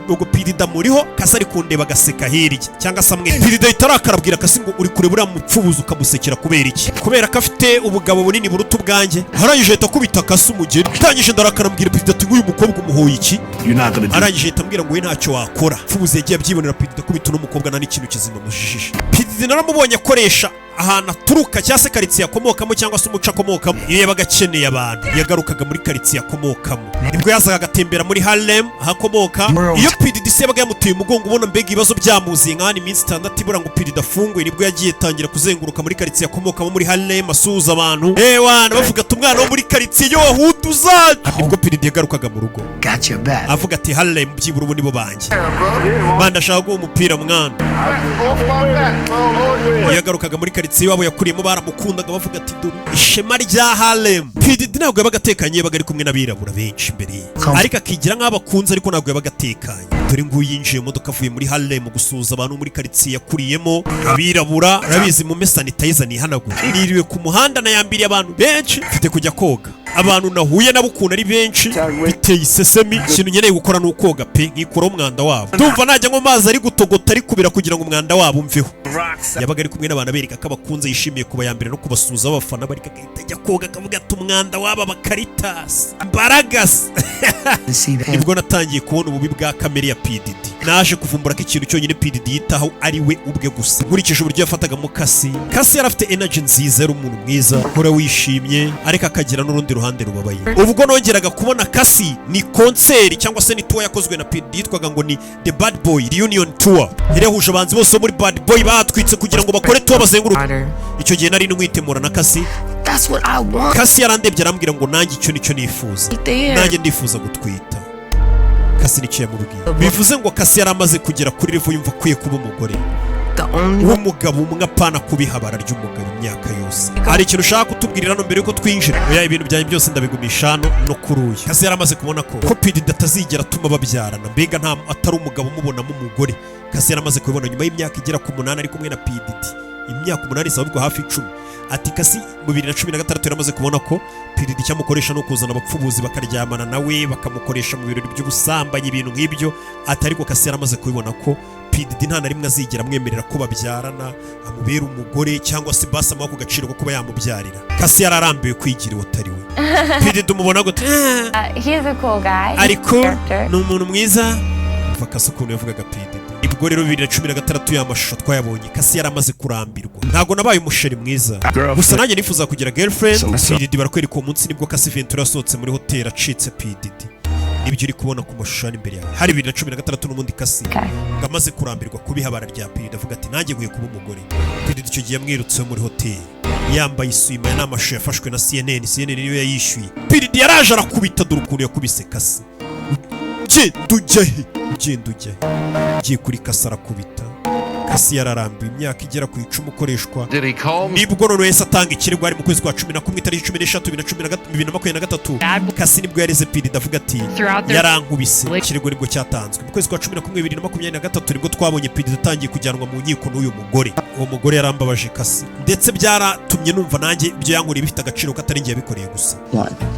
Speaker 1: ubwo P Diddy amuriho, Cassie ari kundeba agaseka hirya cyangwa se amwe. P Diddy ahita arakara, abwira Cassie ngo uri kureba uriya mupfubuzi ukamusekera kubera iki? Kubera ko afite ubugabo bunini buruta ubwanjye? Arangije ahita akubita Cassie umugeri. Ndangije ndarakara, ambwira P Diddy ati nk'uyu mukobwa umuhoye iki?
Speaker 7: You're not gonna do
Speaker 1: Arangije ahita ambwira ngo we ntacyo wakora. Pfubuzi yagiye abyibonera, P Diddy akubita uno mukobwa nta n'ikintu kizima mujijije. P Diddy naramubonye akoresha ahantu aturuka cyangwa se karitsiye akomokamo cyangwa se umuco akomokamo. Iyo yabaga akeneye abantu, yagarukaga muri karitsiye akomokamo, nibwo yazaga agatembera muri Harlem aho akomoka. Iyo P Diddy se yabaga yamuteye umugongo, ubona mbega ibibazo byamuziye, nk'ahandi iminsi 6 ibura ngo P Diddy afunguye, nibwo yagiye tangira kuzenguruka muri karitsiye akomokamo muri Harlem, asuhuza abantu, ewana bavuga ati umwana wo muri karitsiye yo hudu zacu. Nibwo P Diddy yagarukaga mu rugo.
Speaker 10: Got your back.
Speaker 1: Avuga ati Harlem byibura ubu nibo banjye. Banda ashaka guha umupira mwana. Iyo yagarukaga muri karitsiye iwabo yakuriyemo, baramukundaga, bavuga ati dore ishema rya Harlem. P Diddy ntabwo yabaga atekanye, yabaga ari kumwe n'abirabura benshi imbere ye, ariko akigira nk'aho abakunze, ariko ntabwo yabaga atekanye. Dore nguyu yinjiye mu modoka avuye muri Harlem gusuhuza abantu muri karitsiye yakuriyemo abirabura. Urabizi, mu sanitizer nihanagura, niriwe ku muhanda nayambiriye abantu benshi, mfite kujya koga, abantu nahuye nabo ukuntu ari benshi biteye isesemi. Ikintu nkeneye gukora ni ukoga pe, nkikuraho umwanda wabo. Ndumva najya nko mazi ari gutogota, ari kubira, kugira ngo umwanda wabo umveho. Yabaga ari kumwe n'abantu abereka ko abakunze, yishimiye kuba ya mbere no kubasuhuza abafana, bariko agahita ajya koga akavuga ati umwanda w'aba bakaritasi mbaragasi. Nibwo natangiye kubona ububi bwa kamere ya P Diddy. Naje kuvumbura ko ikintu cyonyine P Diddy yitaho ari we ubwe gusa. Nkurikije uburyo yafatagamo Cassie, Cassie yari afite energy nziza, yari umuntu mwiza uhora wishimye, ariko akagira n'urundi ruhande rubabaye. Ubwo nongeraga kubona Cassie ni concert cyangwa se ni tour yakozwe na P Diddy yitwaga ngo ni The Bad Boy Reunion Tour. Yari yahuje abahanzi bose bo muri Bad Boy batwitse kugira ngo bakore tour bazenguruke. Icyo gihe nari nwitemura na Cassie.
Speaker 11: That's what I want.
Speaker 1: Cassie yarandebye arambwira ngo nanjye icyo nicyo nifuza.
Speaker 11: There.
Speaker 1: Nanjye ndifuza gutwita. Cassie nicyo yamubwiye. Bivuze ngo Cassie yari amaze kugera kuri level yumva akwiye kuba umugore
Speaker 11: The only
Speaker 1: w'umugabo umwe, apana kubihabara ry'umugabo imyaka yose. Hari ikintu ushaka kutubwirira hano mbere yuko twinjira? Oya, ibintu byanjye byose ndabigumisha hano no kuri uyu. Cassie yari amaze kubona ko P Diddy atazigera atuma babyarana, mbega nta atari umugabo umubonamo umugore. Cassie yari amaze kubibona nyuma y'imyaka igera ku 8 ari kumwe na P Diddy, imyaka 8 isaba hafi 10. Ati Cassie mu 2016 yari amaze kubona ko P Diddy icyamukoresha ni ukuzana abapfubuzi bakaryamana nawe, bakamukoresha mu birori by'ubusambanyi, ibintu nk'ibyo. Ati ariko Cassie yari amaze kubibona ko P Diddy nta na rimwe azigera amwemerera ko babyarana, amubera umugore cyangwa se basi amuha ku gaciro ko kuba yamubyarira. Cassie yari arambiwe kwigira uwo atari we. P Diddy umubona gute?
Speaker 8: He's a cool guy.
Speaker 1: Ariko
Speaker 8: Character.
Speaker 1: ni umuntu mwiza. Umva Cassie ukuntu yavugaga P Diddy. Ubwo rero 2016 ya mashusho twayabonye, Cassie yari amaze kurambirwa. Ntabwo nabaye umusheri mwiza gusa, nanjye nifuza kugira girlfriend. P Diddy barakwereka uwo munsi nibwo Cassie Ventura yasohotse muri hoteli acitse P Diddy. Nibyo uri kubona ku mashusho hano imbere yawe. Hari 2016 n'ubundi. Cassie ngo amaze kurambirwa kubihabara rya P Diddy, avuga ati nanjye nkwiye kuba umugore. P Diddy icyo gihe yamwirutseho muri hoteli yambaye iswima. Aya ni amashusho yafashwe na CNN. CNN niyo yayishyuye. P Diddy yaraje arakubita. Dore ukuntu yakubise Cassie. Genda ujya he? Ugenda ujya he? Ugiye kuri Cassie arakubita. Cassie yararambiwe imyaka igera ku 10 ukoreshwa.
Speaker 4: Diddy Combs
Speaker 1: Nibwo none wese atanga ikirego. Ari mu kwezi kwa 11, itariki 13, 2023. Cassie nibwo yareze P Diddy avuga ati yarankubise. Ikirego nibwo cyatanzwe mu kwezi kwa 11, 2023. Nibwo twabonye P Diddy atangiye kujyanwa mu nkiko n'uyu mugore. Uwo mugore yarambabaje Cassie, ndetse byaratumye numva nanjye ibyo yankoreye bifite agaciro, ko atari njye yabikoreye gusa,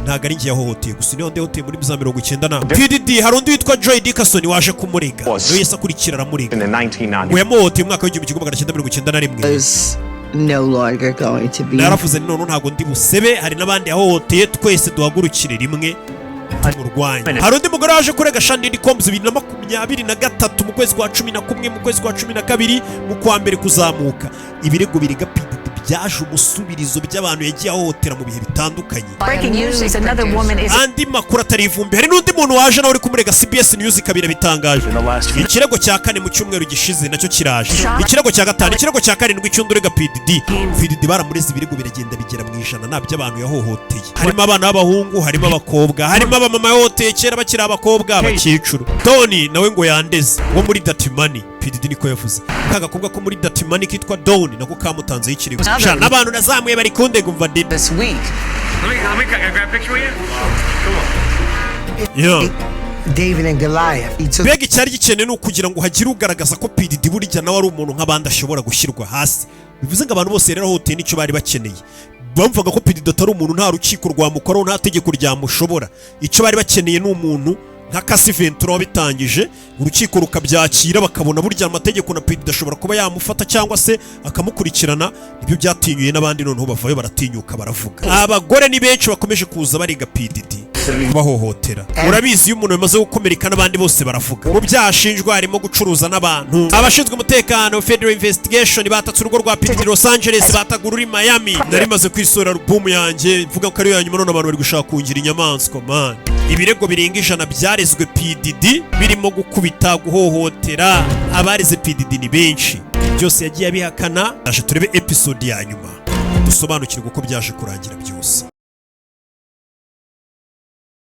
Speaker 1: ntabwo ari njye yahohoteye gusa. Niyo yahohoteye muri za 90 na P Diddy. Hari undi witwa Joy Dickerson waje kumurega, nawe yese akurikira aramurega
Speaker 5: In the 1990s.
Speaker 1: ngo yamuhohoteye mu mwaka w'1991.
Speaker 10: Was no longer going to be
Speaker 1: Naravuze none ntabwo ndi busebe. Hari n'abandi yahohoteye, twese duhagurukire rimwe tumurwanye. Hari undi mugore waje kurega Sean Diddy Combs 2023 mu kwezi kwa 11, mu kwezi kwa 12, mu kwa mbere kuzamuka. Ibirego birega P Diddy byaje umusubirizo by'abantu yagiye ahohotera mu bihe bitandukanye.
Speaker 11: Breaking news is another woman is
Speaker 1: Andi makuru atari ivumbi, hari n'undi muntu waje nawe uri kumurega. CBS News ikabira bitangaje. Ikirego cya kane mu cyumweru gishize nacyo kiraje, ikirego cya gatanu, ikirego cya karindwi cy'undi urega P Diddy. P Diddy baramureze, ibirego biragenda bigera mu 100 nta by'abantu yahohoteye. Harimo abana b'abahungu, harimo abakobwa, harimo abamama yahohoteye kera bakiri abakobwa, abakecuru. Tony nawe ngo yandeze wo muri Dirty Money, P Diddy niko yavuze. Ka gakobwa ko muri Dirty Money kitwa Dawn nako kamutanzeho ikirego. Sha, n'abantu nazamuye bari kundega. Umva Diddy.
Speaker 11: this week.
Speaker 6: Let me grab a picture with you.
Speaker 1: Yeah.
Speaker 10: David and Goliath. He took
Speaker 1: Mbega icyari gikenewe ni ukugira ngo hagire ugaragaza ko P Diddy burya nawe ari umuntu nk'abandi, ashobora gushyirwa hasi. Bivuze ngo abantu bose rero ahohoteye nicyo bari bakeneye. Bumvaga ko P Diddy atari umuntu, nta rukiko rwamukoraho, nta tegeko ryamushobora. Icyo bari bakeneye ni umuntu nka Cassie Ventura wabitangije, urukiko rukabyakira, bakabona burya amategeko na P Diddy ashobora kuba yamufata cyangwa se akamukurikirana. Nibyo byatinyuye n'abandi, noneho bavayo baratinyuka baravuga. Abagore ni benshi bakomeje kuza bariga P Diddy kubahohotera. Urabizi, iyo umuntu yamaze gukomereka n'abandi bose baravuga. Mu byaha ashinjwa harimo gucuruza n'abantu. Abashinzwe umutekano, Federal Investigation, batatse urugo rwa P Diddy Los Angeles, batagura uri Miami. Nari maze kwisora album yanjye mvuga ko ariyo ya nyuma, none abantu bari gushaka kungira inyamaswa man. Ibirego birenga 100 byarezwe P Diddy, birimo gukubita, guhohotera. Abareze P Diddy ni benshi, byose yagiye abihakana. Aje turebe episode ya nyuma dusobanukirwe uko byaje kurangira byose.